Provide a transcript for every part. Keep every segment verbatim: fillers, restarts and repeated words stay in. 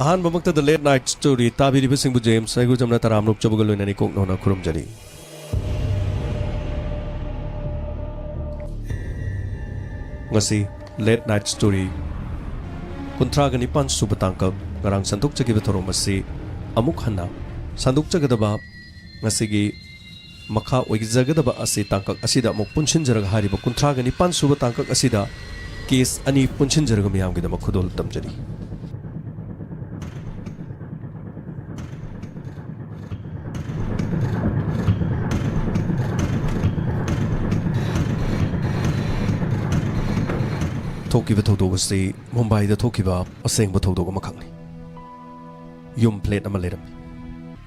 ꯑꯍꯥꯟꯕꯃꯛꯇꯗ Late Night Story ꯇꯥꯕꯤꯔꯤꯕꯁꯤꯡꯕꯨ James ꯍꯩꯒꯨꯖꯝꯅ ꯇꯔꯥꯝꯅ ꯑꯣꯛꯆꯕꯒ ꯂꯣꯏꯅꯅ ꯏꯀꯣꯛ ꯅꯧꯅ ꯈꯨꯔꯨꯝꯖꯔꯤ꯫ ꯉꯁꯤ Late Night Story ꯀꯨꯟꯊ꯭ꯔꯥꯒ ꯅꯤꯄꯥꯟ ꯁꯨꯕ ꯇꯥꯡꯀꯛ, ꯉꯔꯥꯡ ꯁꯟꯗꯣꯛꯆꯈꯤꯕ ꯊꯧꯔꯝ ꯑꯁꯤ ꯑꯃꯨꯛ ꯍꯟꯅ ꯁꯟꯗꯣꯛꯆꯒꯗꯕ ꯉꯁꯤꯒꯤ ꯃꯈꯥ ꯑꯣꯏꯖꯒꯗꯕ ꯑꯁꯤ ꯇꯥꯡꯀꯛ ꯑꯁꯤꯗ ꯑꯃꯨꯛ ꯄꯨꯟꯁꯤꯟꯖꯔꯒ, ꯍꯥꯏꯔꯤꯕ ꯀꯨꯟꯊ꯭ꯔꯥꯒ ꯅꯤꯄꯥꯟ ꯁꯨꯕ ꯇꯥꯡꯀꯛ ꯑꯁꯤꯗ ꯀꯦꯁ ꯑꯅꯤ ꯄꯨꯟꯁꯤꯟꯖꯔꯒ ꯃꯤꯌꯥꯝꯒꯤꯗꯃꯛ ꯈꯨꯗꯣꯜ ꯇꯝꯖꯔꯤ꯫ ꯊꯣꯛꯈꯤꯕ ꯊꯧꯗꯣꯛ ꯑꯁꯤ ꯃꯨꯝꯕꯥꯏꯗ ꯊꯣꯛꯈꯤꯕ ꯑꯁꯦꯡꯕ ꯊꯧꯗꯣꯛ ꯑꯃꯈꯛꯅꯤ꯫ ꯌꯨꯝ, ꯐ꯭ꯂꯦꯠ ꯑꯃ ꯂꯩꯔꯝꯃꯤ꯫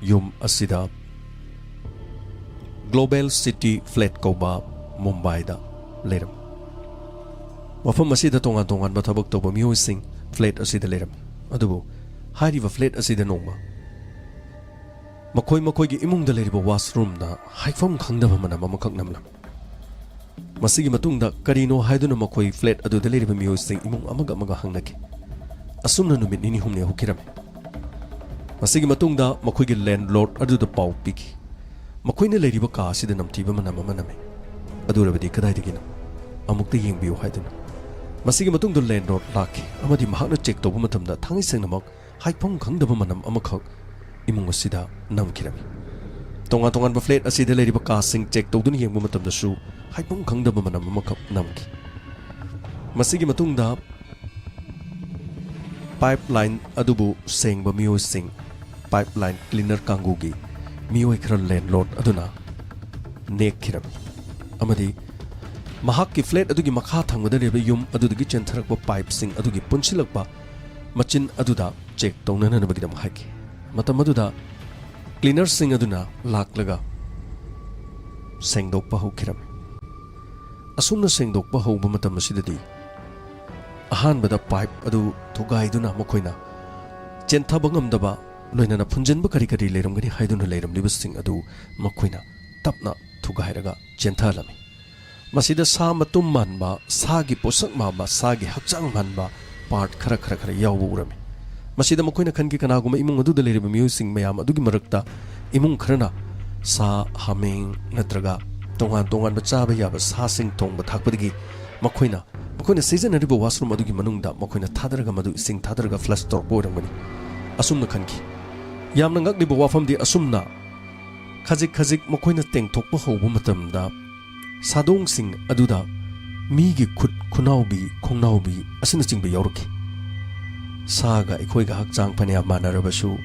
ꯌꯨꯝ ꯑꯁꯤꯗ ꯒ꯭ꯂꯣꯕꯦꯜ ꯁꯤꯇꯤ ꯐ꯭ꯂꯦꯠ ꯀꯧꯕ ꯃꯨꯝꯕꯥꯏꯗ ꯂꯩꯔꯝꯃꯤ꯫ ꯃꯐꯝ ꯑꯁꯤꯗ ꯇꯣꯉꯥꯟ ꯇꯣꯉꯥꯟꯕ ꯊꯕꯛ ꯇꯧꯕ ꯃꯤꯑꯣꯏꯁꯤꯡ ꯐ꯭ꯂꯦꯠ ꯑꯁꯤꯗ ꯂꯩꯔꯝꯃꯤ꯫ ꯑꯗꯨꯕꯨ ꯍꯥꯏꯔꯤꯕ ꯐ꯭ꯂꯦꯠ ꯑꯁꯤꯗ ꯅꯣꯡꯃ ꯃꯈꯣꯏ ꯃꯈꯣꯏꯒꯤ ꯏꯃꯨꯡꯗ ꯂꯩꯔꯤꯕ ꯋꯥꯁꯔꯨꯝꯗ ꯍꯥꯏꯐꯝ ꯈꯪꯗꯕ ꯃꯅꯝ ꯑꯃꯈꯛ ꯅꯝꯂꯝꯃꯤ꯫ ꯃꯁꯤꯒꯤ ꯃꯇꯨꯡꯗ ꯀꯔꯤꯅꯣ ꯍꯥꯏꯗꯨꯅ ꯃꯈꯣꯏ ꯐ꯭ꯂꯦꯠ ꯑꯗꯨꯗ ꯂꯩꯔꯤꯕ ꯃꯤꯑꯣꯏꯁꯤꯡ ꯏꯃꯨꯡ ꯑꯃꯒ ꯑꯃꯒ ꯍꯪꯅꯈꯤ꯫ ꯑꯁꯨꯝꯅ ꯅꯨꯃꯤꯠ ꯅꯤꯅꯤ ꯍꯨꯝꯅꯤ ꯍꯧꯈꯤꯔꯝꯃꯤ꯫ ꯃꯁꯤꯒꯤ ꯃꯇꯨꯡꯗ ꯃꯈꯣꯏꯒꯤ ꯂꯦꯟꯂꯣꯔꯗ ꯑꯗꯨꯗ ꯄꯥꯎ ꯄꯤꯈꯤ꯫ ꯃꯈꯣꯏꯅ ꯂꯩꯔꯤꯕ ꯀꯥ ꯑꯁꯤꯗ ꯅꯝꯊꯤꯕ ꯃꯅꯝ ꯑꯃ ꯅꯝꯃꯤ꯫ ꯑꯗꯨ ꯑꯣꯏꯔꯕꯗꯤ ꯀꯗꯥꯏꯗꯒꯤꯅꯣ? ꯑꯃꯨꯛꯇ ꯌꯦꯡꯕꯤꯌꯨ ꯍꯥꯏꯗꯨꯅ꯫ ꯃꯁꯤꯒꯤ ꯃꯇꯨꯡꯗ ꯂꯦꯟꯂꯣꯔꯗ ꯂꯥꯛꯈꯤ ꯑꯃꯗꯤ ꯃꯍꯥꯛꯅ ꯆꯦꯛ ꯇꯧꯕ ꯃꯇꯝꯗ ꯊꯥꯡꯉꯩ ꯁꯦꯡꯅꯃꯛ ꯍꯥꯏꯐꯝ ꯈꯪꯗꯕ ꯃꯅꯝ ꯑꯃꯈꯛ ꯏꯃꯨꯡ ꯑꯁꯤꯗ ꯅꯝꯈꯤꯔꯝꯃꯤ꯫ ꯇꯣꯉꯥꯟ ꯇꯣꯉꯥꯟꯕ ꯐ꯭ꯂꯦꯠ ꯑꯁꯤꯗ ꯂꯩꯔꯤꯕ ꯀꯥꯁꯤꯡ ꯆꯦꯛ ꯇꯧꯗꯨꯅ ꯌꯦꯡꯕ ꯃꯇꯝꯗꯁꯨ ꯍꯥꯏꯐꯝ ꯈꯪꯗꯕ ꯃꯅꯝ ꯑꯃꯈꯛ ꯅꯝꯈꯤ꯫ ꯃꯁꯤꯒꯤ ꯃꯇꯨꯡꯗ ꯄꯥꯏꯞ ꯂꯥꯏꯟ ꯑꯗꯨꯕꯨ ꯁꯦꯡꯕ ꯃꯤꯑꯣꯏꯁꯤꯡ, ꯄꯥꯏꯞ ꯂꯥꯏꯟ ꯀ꯭ꯂꯤꯅꯔ ꯀꯥꯡꯕꯨꯒꯤ ꯃꯤꯑꯣꯏ ꯈꯔ ꯂꯦꯟꯂꯣꯔꯗ ꯑꯗꯨꯅ ꯅꯦꯛꯈꯤꯔꯝꯃꯤ ꯑꯃꯗꯤ ꯃꯍꯥꯛꯀꯤ ꯐ꯭ꯂꯦꯠ ꯑꯗꯨꯒꯤ ꯃꯈꯥ ꯊꯪꯕꯗ ꯂꯩꯕ ꯌꯨꯝ ꯑꯗꯨꯗꯒꯤ ꯆꯦꯟꯊꯔꯛꯄ ꯄꯥꯏꯞꯁꯤꯡ ꯑꯗꯨꯒꯤ ꯄꯨꯟꯁꯤꯜꯂꯛꯄ ꯃꯆꯤꯟ ꯑꯗꯨꯗ ꯆꯦꯛ ꯇꯧꯅꯅꯕꯒꯤꯗꯃꯛ ꯍꯥꯏꯈꯤ꯫ ꯃꯇꯝ ꯑꯗꯨꯗ ꯀ꯭ꯂꯤꯅꯔꯁꯤꯡ ꯑꯗꯨꯅ ꯂꯥꯛꯂꯒ ꯁꯦꯡꯗꯣꯛꯄ ꯍꯧꯈꯤꯔꯝꯃꯤ꯫ ꯑꯁꯨꯝꯅ ꯁꯦꯡꯗꯣꯛꯄ ꯍꯧꯕ ꯃꯇꯝ ꯑꯁꯤꯗꯗꯤ ꯑꯍꯥꯟꯕꯗ ꯄꯥꯏꯞ ꯑꯗꯨ ꯊꯨꯒꯥꯏꯗꯨꯅ ꯃꯈꯣꯏꯅ ꯆꯦꯟꯊꯕ ꯉꯝꯗꯕ, ꯂꯣꯏꯅꯅ ꯐꯨꯟꯖꯤꯟꯕ ꯀꯔꯤ ꯀꯔꯤ ꯂꯩꯔꯝꯒꯅꯤ ꯍꯥꯏꯗꯨꯅ ꯂꯩꯔꯝꯂꯤꯕꯁꯤꯡ ꯑꯗꯨ ꯃꯈꯣꯏꯅ ꯇꯞꯅ ꯊꯨꯒꯥꯏꯔꯒ ꯆꯦꯟꯊꯍꯜꯂꯝꯃꯤ꯫ ꯃꯁꯤꯗ ꯁꯥ ꯃꯇꯨꯝ ꯃꯥꯟꯕ, ꯁꯥꯒꯤ ꯄꯣꯠꯁꯛ ꯃꯥꯟꯕ, ꯁꯥꯒꯤ ꯍꯛꯆꯥꯡ ꯃꯥꯟꯕ ꯄꯥꯔꯠ ꯈꯔ, ꯈꯔ, ꯈꯔ ꯌꯥꯎꯕ ꯎꯔꯝꯃꯤ꯫ ꯃꯁꯤꯗ ꯃꯈꯣꯏꯅ ꯈꯟꯈꯤ, ꯀꯅꯥꯒꯨꯝꯕ ꯏꯃꯨꯡ ꯑꯗꯨꯗ ꯂꯩꯔꯤꯕ ꯃꯤꯑꯣꯏꯁꯤꯡ ꯃꯌꯥꯝ ꯑꯗꯨꯒꯤ ꯃꯔꯛꯇ ꯏꯃꯨꯡ ꯈꯔꯅ ꯁꯥ, ꯍꯥꯃꯦꯡ ꯅꯠꯇ꯭ꯔꯒ ꯇꯣꯉꯥꯟ ꯇꯣꯉꯥꯟꯕ ꯆꯥꯕ ꯌꯥꯕ ꯁꯥꯁꯤꯡ ꯊꯣꯡꯕ ꯊꯥꯛꯄꯗꯒꯤ ꯃꯈꯣꯏꯅ, ꯃꯈꯣꯏꯅ ꯁꯤꯖꯤꯟꯅꯔꯤꯕ ꯋꯥꯁꯔꯨꯝ ꯑꯗꯨꯒꯤ ꯃꯅꯨꯡꯗ ꯃꯈꯣꯏꯅ ꯊꯥꯗꯔꯒ ꯃꯗꯨ ꯏꯁꯤꯡ ꯊꯥꯗꯔꯒ ꯐ꯭ꯂꯁ ꯇꯧꯔꯛꯄ ꯑꯣꯏꯔꯝꯒꯅꯤ꯫ ꯑꯁꯨꯝꯅ ꯈꯟꯈꯤ꯫ ꯌꯥꯝꯅ ꯉꯛꯂꯤꯕ ꯋꯥꯐꯝꯗꯤ, ꯑꯁꯨꯝꯅ ꯈꯖꯤꯛ ꯈꯖꯤꯛ ꯃꯈꯣꯏꯅ ꯇꯦꯡꯊꯣꯛꯄ ꯍꯧꯕ ꯃꯇꯝꯗ, ꯁꯥꯗꯣꯡꯁꯤꯡ ꯑꯗꯨꯗ ꯃꯤꯒꯤ ꯈꯨꯠ, ꯈꯨꯅꯥꯎꯕꯤ, ꯈꯣꯡꯅꯥꯎꯕꯤ ꯑꯁꯤꯅꯆꯤꯡꯕ ꯌꯥꯎꯔꯛꯈꯤ꯫ ꯁꯥꯒ ꯑꯩꯈꯣꯏꯒ ꯍꯛꯆꯥꯡ ꯐꯅꯌꯥꯝ ꯃꯥꯟꯅꯔꯕꯁꯨ,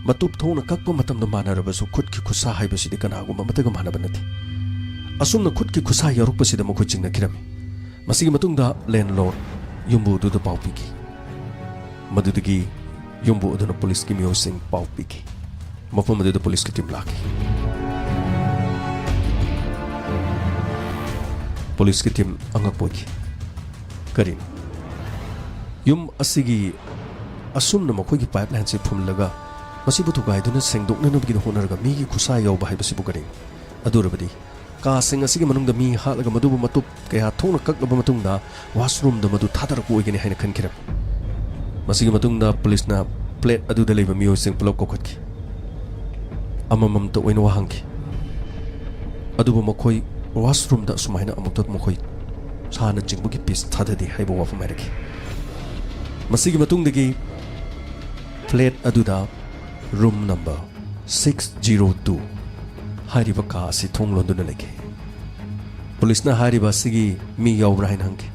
ꯃꯇꯨꯞ ꯊꯣꯛꯅ ꯀꯛꯄ ꯃꯇꯝꯗ ꯃꯥꯟꯅꯔꯕꯁꯨ, ꯈꯨꯠꯀꯤ ꯈꯨꯠꯁꯥ ꯍꯥꯏꯕꯁꯤꯗꯤ ꯀꯅꯥꯒꯨꯝꯕ ꯑꯃꯠꯇꯒ ꯃꯥꯟꯅꯕ ꯅꯠꯇꯦ꯫ ꯑꯁꯨꯝꯅ ꯈꯨꯠꯀꯤ ꯈꯨꯠꯁꯥ ꯌꯥꯎꯔꯛꯄꯁꯤꯗ ꯃꯈꯣꯏ ꯆꯤꯡꯅꯈꯤꯔꯝꯃꯤ꯫ ꯃꯁꯤꯒꯤ ꯃꯇꯨꯡꯗ ꯂꯦꯟꯂꯣꯔꯗ ꯌꯨꯝꯕꯨ ꯑꯗꯨꯗ ꯄꯥꯎ ꯄꯤꯈꯤ꯫ ꯃꯗꯨꯗꯒꯤ ꯌꯨꯝꯕꯨ ꯑꯗꯨꯅ ꯄꯨꯂꯤꯁꯀꯤ ꯃꯤꯑꯣꯏꯁꯤꯡ ꯄꯥꯎ ꯄꯤꯈꯤ꯫ ꯃꯐꯝ ꯑꯗꯨꯗ ꯄꯨꯂꯤꯁꯀꯤ ꯇꯤꯝ ꯂꯥꯛꯈꯤ꯫ ꯄꯨꯂꯤꯁꯀꯤ ꯇꯤꯝ ꯑꯉꯛꯄ ꯑꯣꯏꯈꯤ꯫ ꯀꯔꯤꯅꯣ? ꯌꯨꯝ ꯑꯁꯤꯒꯤ ꯑꯁꯨꯝꯅ ꯃꯈꯣꯏꯒꯤ ꯄꯥꯏꯞ ꯂꯥꯏꯟꯁꯤ ꯐꯨꯝꯂꯒ ꯃꯁꯤꯕꯨ ꯊꯨꯒꯥꯏꯗꯨꯅ ꯁꯦꯡꯗꯣꯛꯅꯅꯕꯒꯤꯗꯃꯛ ꯍꯣꯠꯅꯔꯒ ꯃꯤꯒꯤ ꯈꯨꯠꯁꯥ ꯌꯥꯎꯕ ꯍꯥꯏꯕꯁꯤꯕꯨ ꯀꯔꯤꯅꯣ? ꯑꯗꯨ ꯑꯣꯏꯔꯕꯗꯤ ꯀꯥꯁꯤꯡ ꯑꯁꯤꯒꯤ ꯃꯅꯨꯡꯗ ꯃꯤ ꯍꯥꯠꯂꯒ ꯃꯗꯨꯕꯨ ꯃꯇꯨꯞ ꯀꯌꯥ ꯊꯣꯛꯅ ꯀꯛꯂꯕ ꯃꯇꯨꯡꯗ ꯋꯥꯁꯔꯨꯝꯗ ꯃꯗꯨ ꯊꯥꯗꯔꯛꯄ ꯑꯣꯏꯒꯅꯤ ꯍꯥꯏꯅ ꯈꯟꯈꯤꯔꯝꯃꯤ꯫ ꯃꯁꯤꯒꯤ ꯃꯇꯨꯡꯗ ꯄꯨꯂꯤꯁꯅ ꯐ꯭ꯂꯦꯠ ꯑꯗꯨꯗ ꯂꯩꯕ ꯃꯤꯑꯣꯏꯁꯤꯡ ꯄꯨꯂꯞ ꯀꯧꯈꯠꯈꯤ꯫ ꯑꯃꯃꯝꯇ ꯑꯣꯏꯅ ꯋꯥ ꯍꯪꯈꯤ꯫ ꯑꯗꯨꯕꯨ ꯃꯈꯣꯏ ꯋꯥꯁꯔꯨꯝꯗ ꯑꯁꯨꯃꯥꯏꯅ ꯑꯃꯨꯛꯇ ꯃꯈꯣꯏ ꯁꯥꯅ ꯆꯤꯡꯕꯒꯤ ꯄꯤꯁ ꯊꯥꯗꯗꯦ ꯍꯥꯏꯕ ꯋꯥꯐꯝ ꯍꯥꯏꯔꯛꯈꯤ꯫ ꯃꯁꯤꯒꯤ ꯃꯇꯨꯡꯗꯒꯤ ꯐ꯭ꯂꯦꯠ ꯑꯗꯨꯗ room number six zero two ꯍꯥꯏꯔꯤꯕ ꯀꯥ ꯑꯁꯤ ꯊꯣꯡ ꯂꯣꯟꯗꯨꯅ ꯂꯩꯈꯤ꯫ ꯄꯨꯂꯤꯁꯅ ꯍꯥꯏꯔꯤꯕ ꯑꯁꯤꯒꯤ ꯃꯤ ꯌꯥꯎꯕ꯭ꯔꯥ ꯍꯥꯏꯅ ꯍꯪꯈꯤ꯫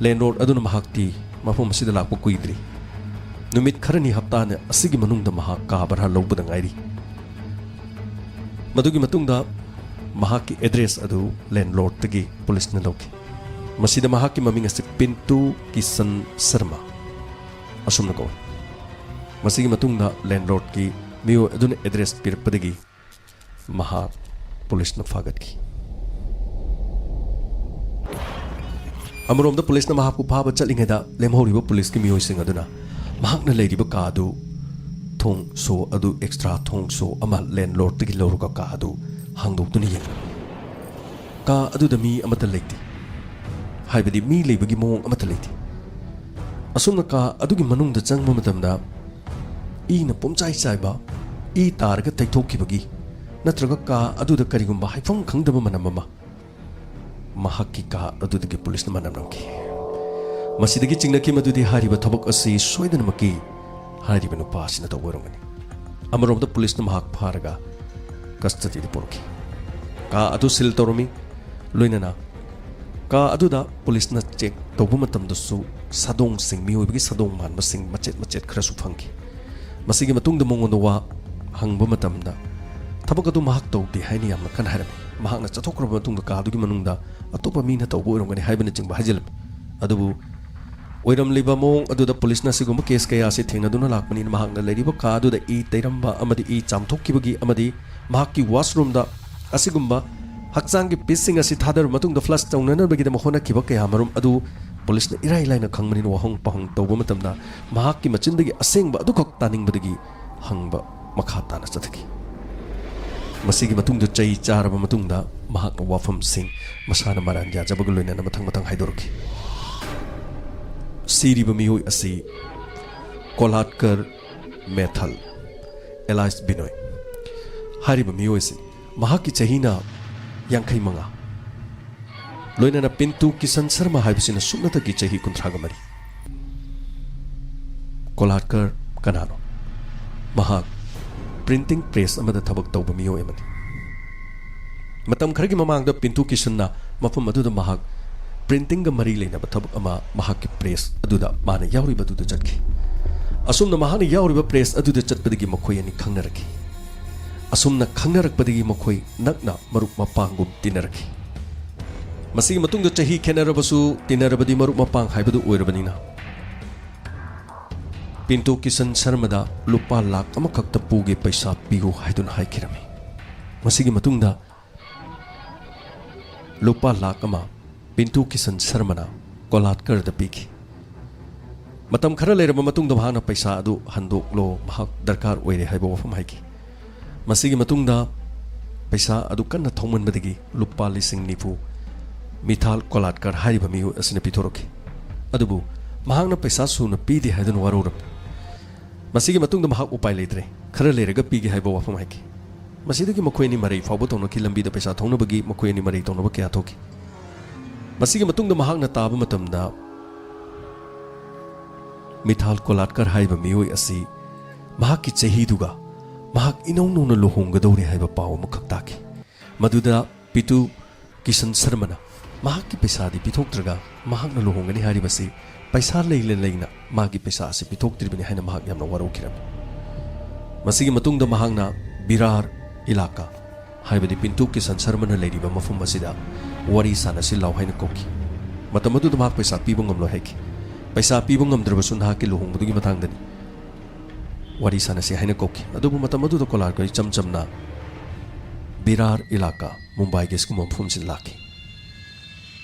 ꯂꯦꯟꯂꯣꯔꯗ ꯑꯗꯨꯅ ꯃꯍꯥꯛꯇꯤ ꯃꯐꯝ ꯑꯁꯤꯗ ꯂꯥꯛꯄ ꯀꯨꯏꯗ꯭ꯔꯤ, ꯅꯨꯃꯤꯠ ꯈꯔꯅꯤ ꯍꯞꯇꯥꯅꯤ ꯑꯁꯤꯒꯤ ꯃꯅꯨꯡꯗ ꯃꯍꯥꯛ ꯀꯥ ꯚꯔꯥ ꯂꯧꯕꯗ ꯉꯥꯏꯔꯤ꯫ ꯃꯗꯨꯒꯤ ꯃꯇꯨꯡꯗ ꯃꯍꯥꯛꯀꯤ ꯑꯦꯗ꯭ꯔꯦꯁ ꯑꯗꯨ ꯂꯦꯟꯂꯣꯔꯗꯇꯒꯤ ꯄꯨꯂꯤꯁꯅ ꯂꯧꯈꯤ꯫ ꯃꯁꯤꯗ ꯃꯍꯥꯛꯀꯤ ꯃꯃꯤꯡ ꯑꯁꯤ ꯄꯤꯟꯇꯨ ꯀꯤꯁꯟ ꯁꯔꯃ ꯑꯁꯨꯝꯅ ꯀꯧꯏ꯫ ꯃꯁꯤꯒꯤ ꯃꯇꯨꯡꯗ ꯂꯦꯟꯂꯣꯔꯗꯀꯤ ꯃꯤꯑꯣꯏ ꯑꯗꯨꯅ ꯑꯦꯗ꯭ꯔꯦꯁ ꯄꯤꯔꯛꯄꯗꯒꯤ ꯃꯍꯥꯛ ꯄꯨꯂꯤꯁꯅ ꯐꯥꯒꯠꯈꯤ꯫ ꯑꯃꯔꯣꯝꯗ ꯄꯨꯂꯤꯁꯅ ꯃꯍꯥꯛꯄꯨ ꯐꯥꯕ ꯆꯠꯂꯤꯉꯩꯗ ꯂꯦꯝꯍꯧꯔꯤꯕ ꯄꯨꯂꯤꯁꯀꯤ ꯃꯤꯑꯣꯏꯁꯤꯡ ꯑꯗꯨꯅ ꯃꯍꯥꯛꯅ ꯂꯩꯔꯤꯕ ꯀꯥ ꯑꯗꯨ ꯊꯣꯡ ꯁꯣ ꯑꯗꯨ, ꯑꯦꯛꯁꯇ꯭ꯔꯥ ꯊꯣꯡ ꯁꯣ ꯑꯃ ꯂꯦꯟꯂꯣꯔꯗꯇꯒꯤ ꯂꯧꯔꯒ ꯀꯥ ꯑꯗꯨ ꯍꯥꯡꯗꯣꯛꯇꯨꯅ ꯌꯦꯡꯂꯝꯃꯤ꯫ ꯀꯥ ꯑꯗꯨꯗ ꯃꯤ ꯑꯃꯠꯇ ꯂꯩꯇꯦ, ꯍꯥꯏꯕꯗꯤ ꯃꯤ ꯂꯩꯕꯒꯤ ꯃꯑꯣꯡ ꯑꯃꯠꯇ ꯂꯩꯇꯦ꯫ ꯑꯁꯨꯝꯅ ꯀꯥ ꯑꯗꯨꯒꯤ ꯃꯅꯨꯡꯗ ꯆꯪꯕ ꯃꯇꯝꯗ ꯏꯅ ꯄꯨꯝꯆꯥꯏ ꯆꯥꯏꯕ, ꯏ ꯇꯥꯔꯒ ꯇꯩꯊꯣꯛꯈꯤꯕꯒꯤ, ꯅꯠꯇ꯭ꯔꯒ ꯀꯥ ꯑꯗꯨꯗ ꯀꯔꯤꯒꯨꯝꯕ ꯍꯥꯏꯐꯝ ꯈꯪꯗꯕ ꯃꯅꯝ ꯑꯃ ꯃꯍꯥꯛꯀꯤ ꯀꯥ ꯑꯗꯨꯗꯒꯤ ꯄꯨꯂꯤꯁꯅ ꯃꯅꯝ ꯅꯝꯈꯤ꯫ ꯃꯁꯤꯗꯒꯤ ꯆꯤꯡꯅꯈꯤ ꯃꯗꯨꯗꯤ ꯍꯥꯏꯔꯤꯕ ꯊꯕꯛ ꯑꯁꯤ ꯁꯣꯏꯗꯅꯃꯛꯀꯤ ꯍꯥꯏꯔꯤꯕ ꯅꯨꯄꯥ ꯑꯁꯤꯅ ꯇꯧꯕ ꯑꯣꯏꯔꯝꯒꯅꯤ꯫ ꯑꯃꯔꯣꯝꯗ ꯄꯨꯂꯤꯁꯅ ꯃꯍꯥꯛ ꯐꯥꯔꯒ ꯀꯁꯇꯗꯤꯗ ꯄꯨꯔꯛꯈꯤ꯫ ꯀꯥ ꯑꯗꯨ ꯁꯤꯜ ꯇꯧꯔꯝꯃꯤ꯫ ꯂꯣꯏꯅꯅ ꯀꯥ ꯑꯗꯨꯗ ꯄꯨꯂꯤꯁꯅ ꯆꯦꯛ ꯇꯧꯕ ꯃꯇꯝꯗꯁꯨ ꯁꯥꯗꯣꯡꯁꯤꯡ, ꯃꯤꯑꯣꯏꯕꯒꯤ ꯁꯥꯗꯣꯡ ꯃꯥꯟꯕꯁꯤꯡ ꯃꯆꯦꯠ ꯃꯆꯦꯠ ꯈꯔꯁꯨ ꯐꯪꯈꯤ꯫ ꯃꯁꯤꯒꯤ ꯃꯇꯨꯡꯗ ꯃꯉꯣꯟꯗ ꯋꯥ ꯍꯪꯕ ꯃꯇꯝꯗ ꯊꯕꯛ ꯑꯗꯨ ꯃꯍꯥꯛ ꯇꯧꯗꯦ ꯍꯥꯏꯅ ꯌꯥꯝꯅ ꯀꯟꯅ ꯍꯥꯏꯔꯝꯃꯤ꯫ ꯃꯍꯥꯛꯅ ꯆꯠꯊꯣꯛꯈ꯭ꯔꯕ ꯃꯇꯨꯡꯗ ꯀꯥ ꯑꯗꯨꯒꯤ ꯃꯅꯨꯡꯗ ꯑꯇꯣꯞꯄ ꯃꯤꯅ ꯇꯧꯕ ꯑꯣꯏꯔꯝꯒꯅꯤ ꯍꯥꯏꯕꯅꯆꯤꯡꯕ ꯍꯥꯏꯖꯤꯜꯂꯝꯃꯤ꯫ ꯑꯗꯨꯕꯨ ꯑꯣꯏꯔꯝꯂꯤꯕ ꯃꯑꯣꯡ ꯑꯗꯨꯗ ꯄꯨꯂꯤꯁꯅ ꯑꯁꯤꯒꯨꯝꯕ ꯀꯦꯁ ꯀꯌꯥ ꯑꯁꯤ ꯊꯦꯡꯅꯗꯨꯅ ꯂꯥꯛꯄꯅꯤꯅ ꯃꯍꯥꯛꯅ ꯂꯩꯔꯤꯕ ꯀꯥ ꯑꯗꯨꯗ ꯏ ꯇꯩꯔꯝꯕ ꯑꯃꯗꯤ ꯏ ꯆꯥꯝꯊꯣꯛꯈꯤꯕꯒꯤ ꯑꯃꯗꯤ ꯃꯍꯥꯛꯀꯤ ꯋꯥꯁꯔꯨꯝꯗ ꯑꯁꯤꯒꯨꯝꯕ ꯍꯛꯆꯥꯡꯒꯤ ꯄꯤꯁꯁꯤꯡ ꯑꯁꯤ ꯊꯥꯗꯔꯕ ꯃꯇꯨꯡꯗ ꯐ꯭ꯂꯁ ꯇꯧꯅꯅꯕꯒꯤꯗꯃꯛ ꯍꯣꯠꯅꯈꯤꯕ ꯀꯌꯥ ꯃꯔꯨꯝ ꯑꯗꯨ ꯄꯨꯂꯤꯁꯅ ꯏꯔꯥꯏ ꯂꯥꯏꯅ ꯈꯪꯕꯅꯤꯅ ꯋꯥꯍꯪ ꯄꯥꯎꯍꯪ ꯇꯧꯕ ꯃꯇꯝꯗ ꯃꯍꯥꯛꯀꯤ ꯃꯆꯤꯟꯗꯒꯤ ꯑꯁꯦꯡꯕ ꯑꯗꯨꯈꯛ ꯇꯥꯅꯤꯡꯕꯗꯒꯤ ꯍꯪꯕ ꯃꯈꯥ ꯇꯥꯅ ꯆꯠꯊꯈꯤ꯫ ꯃꯁꯤꯒꯤ ꯃꯇꯨꯡꯗ ꯆꯩ ꯆꯥꯔꯕ ꯃꯇꯨꯡꯗ ꯃꯍꯥꯛꯅ ꯋꯥꯐꯝꯁꯤꯡ ꯃꯁꯥꯅ ꯃꯔꯥꯟ ꯌꯥꯖꯕꯒ ꯂꯣꯏꯅꯅ ꯃꯊꯪ ꯃꯊꯪ ꯍꯥꯏꯗꯣꯔꯛꯈꯤ꯫ ꯁꯤꯔꯤꯕ ꯃꯤꯑꯣꯏ ꯑꯁꯤ ꯀꯣꯂꯥꯠꯀꯔ ꯃꯦꯊꯜ, ꯑꯦꯂꯥꯏꯁ ꯕꯤꯅꯣꯏ ꯍꯥꯏꯔꯤꯕ ꯃꯤꯑꯣꯏ ꯑꯁꯤ ꯃꯍꯥꯛꯀꯤ ꯆꯍꯤꯅ ꯌꯥꯡꯈꯩ ꯃꯉꯥ, ꯂꯣꯏꯅꯅ ꯄꯤꯟꯇꯨ ꯀꯤꯁꯟ ꯁꯔꯃ ꯍꯥꯏꯕꯁꯤꯅ ꯁꯨꯞꯅꯇꯒꯤ ꯆꯍꯤ ꯀꯨꯟꯊ꯭ꯔꯥꯒ ꯃꯔꯤ꯫ ꯀꯣꯂꯥꯠꯀꯔ ꯀꯅꯥꯅꯣ? ꯃꯍꯥꯛ ꯄ꯭ꯔꯤꯟꯇꯤꯡ ꯄ꯭ꯔꯦꯁ ꯑꯃꯗ ꯊꯕꯛ ꯇꯧꯕ ꯃꯤꯑꯣꯏ ꯑꯃꯅꯤ꯫ ꯃꯇꯝ ꯈꯔꯒꯤ ꯃꯃꯥꯡꯗ ꯄꯤꯟꯇꯨ ꯀꯤꯁꯟꯅ ꯃꯐꯝ ꯑꯗꯨꯗ ꯃꯍꯥꯛ ꯄ꯭ꯔꯤꯟꯇꯤꯡꯒ ꯃꯔꯤ ꯂꯩꯅꯕ ꯊꯕꯛ ꯑꯃ ꯃꯍꯥꯛꯀꯤ ꯄ꯭ꯔꯦꯁ ꯑꯗꯨꯗ ꯃꯥꯅ ꯌꯥꯎꯔꯤꯕ ꯑꯗꯨꯗ ꯆꯠꯈꯤ꯫ ꯑꯁꯨꯝꯅ ꯃꯍꯥꯛꯅ ꯌꯥꯎꯔꯤꯕ ꯄ꯭ꯔꯦꯁ ꯑꯗꯨꯗ ꯆꯠꯄꯗꯒꯤ ꯃꯈꯣꯏ ꯑꯅꯤ ꯈꯪꯅꯔꯛꯈꯤ꯫ ꯑꯁꯨꯝꯅ ꯈꯪꯅꯔꯛꯄꯗꯒꯤ ꯃꯈꯣꯏ ꯅꯛꯅ ꯃꯔꯨꯞ ꯃꯄꯥꯡꯒꯨꯝ ꯇꯤꯟꯅꯔꯛꯈꯤ꯫ ꯃꯁꯤꯒꯤ ꯃꯇꯨꯡꯗ ꯆꯍꯤ ꯈꯦꯠꯅꯔꯕꯁꯨ ꯇꯤꯟꯅꯔꯕꯗꯤ ꯃꯔꯨꯞ ꯃꯄꯥꯡ ꯍꯥꯏꯕꯗꯨ ꯑꯣꯏꯔꯕꯅꯤꯅ, ꯄꯤꯟꯇꯨ ꯀꯤꯁꯟ ꯁꯔꯃꯗ ꯂꯨꯄꯥ ꯂꯥꯈ ꯑꯃꯈꯛꯇ ꯄꯨꯒꯦ, ꯄꯩꯁꯥ ꯄꯤꯌꯨ ꯍꯥꯏꯗꯨꯅ ꯍꯥꯏꯈꯤꯔꯝꯃꯤ꯫ ꯃꯁꯤꯒꯤ ꯃꯇꯨꯡꯗ ꯂꯨꯄꯥ ꯂꯥꯈ ꯑꯃ ꯄꯤꯟꯇꯨ ꯀꯤꯁꯟ ꯁꯔꯃꯅ ꯀꯣꯂꯥꯠꯀꯔꯗ ꯄꯤꯈꯤ꯫ ꯃꯇꯝ ꯈꯔ ꯂꯩꯔꯕ ꯃꯇꯨꯡꯗ ꯃꯍꯥꯛꯅ ꯄꯩꯁꯥ ꯑꯗꯨ ꯍꯟꯗꯣꯛꯂꯣ, ꯃꯍꯥꯛ ꯗꯔꯀꯥꯔ ꯑꯣꯏꯔꯦ ꯍꯥꯏꯕ ꯋꯥꯐꯝ ꯍꯥꯏꯈꯤ꯫ ꯃꯁꯤꯒꯤ ꯃꯇꯨꯡꯗ ꯄꯩꯁꯥ ꯑꯗꯨ ꯀꯟꯅ ꯊꯧꯃꯟꯕꯗꯒꯤ ꯂꯨꯄꯥ ꯂꯤꯁꯤꯡ ꯅꯤꯐꯨ ꯃꯤꯊꯥꯜ ꯀꯣꯂꯥꯠꯀꯔ ꯍꯥꯏꯔꯤꯕ ꯃꯤꯑꯣꯏ ꯑꯁꯤꯅ ꯄꯤꯊꯣꯔꯛꯈꯤ꯫ ꯑꯗꯨꯕꯨ ꯃꯍꯥꯛꯅ ꯄꯩꯁꯥ ꯁꯨꯅ ꯄꯤꯗꯦ ꯍꯥꯏꯗꯨꯅ ꯋꯥꯔꯧꯔꯝꯃꯤ꯫ ꯃꯁꯤꯒꯤ ꯃꯇꯨꯡꯗ ꯃꯍꯥꯛ ꯎꯄꯥꯏ ꯂꯩꯇ꯭ꯔꯦ, "ꯈꯔ ꯂꯩꯔꯒ ꯄꯤꯒꯦ" ꯍꯥꯏꯕ ꯋꯥꯐꯝ ꯍꯥꯏꯈꯤ꯫ ꯃꯁꯤꯗꯒꯤ ꯃꯈꯣꯏ ꯑꯅꯤ ꯃꯔꯩ ꯐꯥꯎꯕ ꯇꯧꯅꯈꯤ꯫ ꯂꯝꯕꯤꯗ ꯄꯩꯁꯥ ꯊꯧꯅꯕꯒꯤ ꯃꯈꯣꯏ ꯑꯅꯤ ꯃꯔꯩ ꯇꯧꯅꯕ ꯀꯌꯥ ꯊꯣꯛꯈꯤ꯫ ꯃꯁꯤꯒꯤ ꯃꯇꯨꯡꯗ ꯃꯍꯥꯛꯅ ꯇꯥꯕ ꯃꯇꯝꯗ, ꯃꯤꯊꯥꯜ ꯀꯣꯂꯥꯠꯀꯔ ꯍꯥꯏꯕ ꯃꯤꯑꯣꯏ ꯑꯁꯤ ꯃꯍꯥꯛꯀꯤ ꯆꯍꯤꯗꯨꯒ ꯃꯍꯥꯛ ꯏꯅꯧ ꯅꯧꯅ ꯂꯨꯍꯣꯡꯒꯗꯧꯔꯦ ꯍꯥꯏꯕ ꯄꯥꯎ ꯑꯃꯈꯛ ꯇꯥꯈꯤ꯫ ꯃꯗꯨꯗ ꯄꯤꯇꯨ ꯀꯤꯁꯟ ꯁꯔꯃꯅ ꯃꯍꯥꯛꯀꯤ ꯄꯩꯁꯥꯗꯤ ꯄꯤꯊꯣꯛꯇ꯭ꯔꯒ, ꯃꯍꯥꯛꯅ ꯂꯨꯍꯣꯡꯒꯅꯤ ꯍꯥꯏꯔꯤꯕꯁꯤ ꯄꯩꯁꯥ ꯂꯩꯅ ꯂꯩꯅ ꯃꯥꯒꯤ ꯄꯩꯁꯥ ꯑꯁꯤ ꯄꯤꯊꯣꯛꯇ꯭ꯔꯤꯕꯅꯤ ꯍꯥꯏꯅ ꯃꯍꯥꯛ ꯌꯥꯝꯅ ꯋꯥꯔꯧꯈꯤꯔꯝꯃꯤ꯫ ꯃꯁꯤꯒꯤ ꯃꯇꯨꯡꯗ ꯃꯍꯥꯛꯅ ꯕꯤꯔꯥꯔ ꯏꯂꯥꯀꯥ, ꯍꯥꯏꯕꯗꯤ ꯄꯤꯟꯇꯨ ꯀꯤꯁꯟ ꯁꯔꯃꯅ ꯂꯩꯔꯤꯕ ꯃꯐꯝ ꯑꯁꯤꯗ ꯋꯥꯔꯤ ꯁꯥꯟꯅꯁꯤ ꯂꯥꯎ ꯍꯥꯏꯅ ꯀꯧꯈꯤ꯫ ꯃꯇꯝ ꯑꯗꯨꯗ ꯃꯍꯥꯛ ꯄꯩꯁꯥ ꯄꯤꯕ ꯉꯝꯂꯣꯏ ꯍꯥꯏꯈꯤ꯫ "ꯄꯩꯁꯥ ꯄꯤꯕ ꯉꯝꯗ꯭ꯔꯕꯁꯨ ꯅꯍꯥꯛꯀꯤ ꯂꯨꯍꯣꯡꯕꯗꯨꯒꯤ ꯃꯇꯥꯡꯗꯅꯤ, ꯋꯥꯔꯤ ꯁꯥꯟꯅꯁꯤ" ꯍꯥꯏꯅ ꯀꯧꯈꯤ꯫ ꯑꯗꯨꯕꯨ ꯃꯇꯝ ꯑꯗꯨꯗ ꯀꯣꯂꯥꯠꯀꯔ ꯏꯆꯝ ꯆꯝꯅ ꯕꯤꯔꯥꯔ ꯏꯂꯥꯀꯥ, ꯃꯨꯝꯕꯥꯏꯒꯤ ꯑꯁꯤꯒꯨꯝꯕ ꯃꯐꯝꯁꯤꯗ ꯂꯥꯛꯈꯤ꯫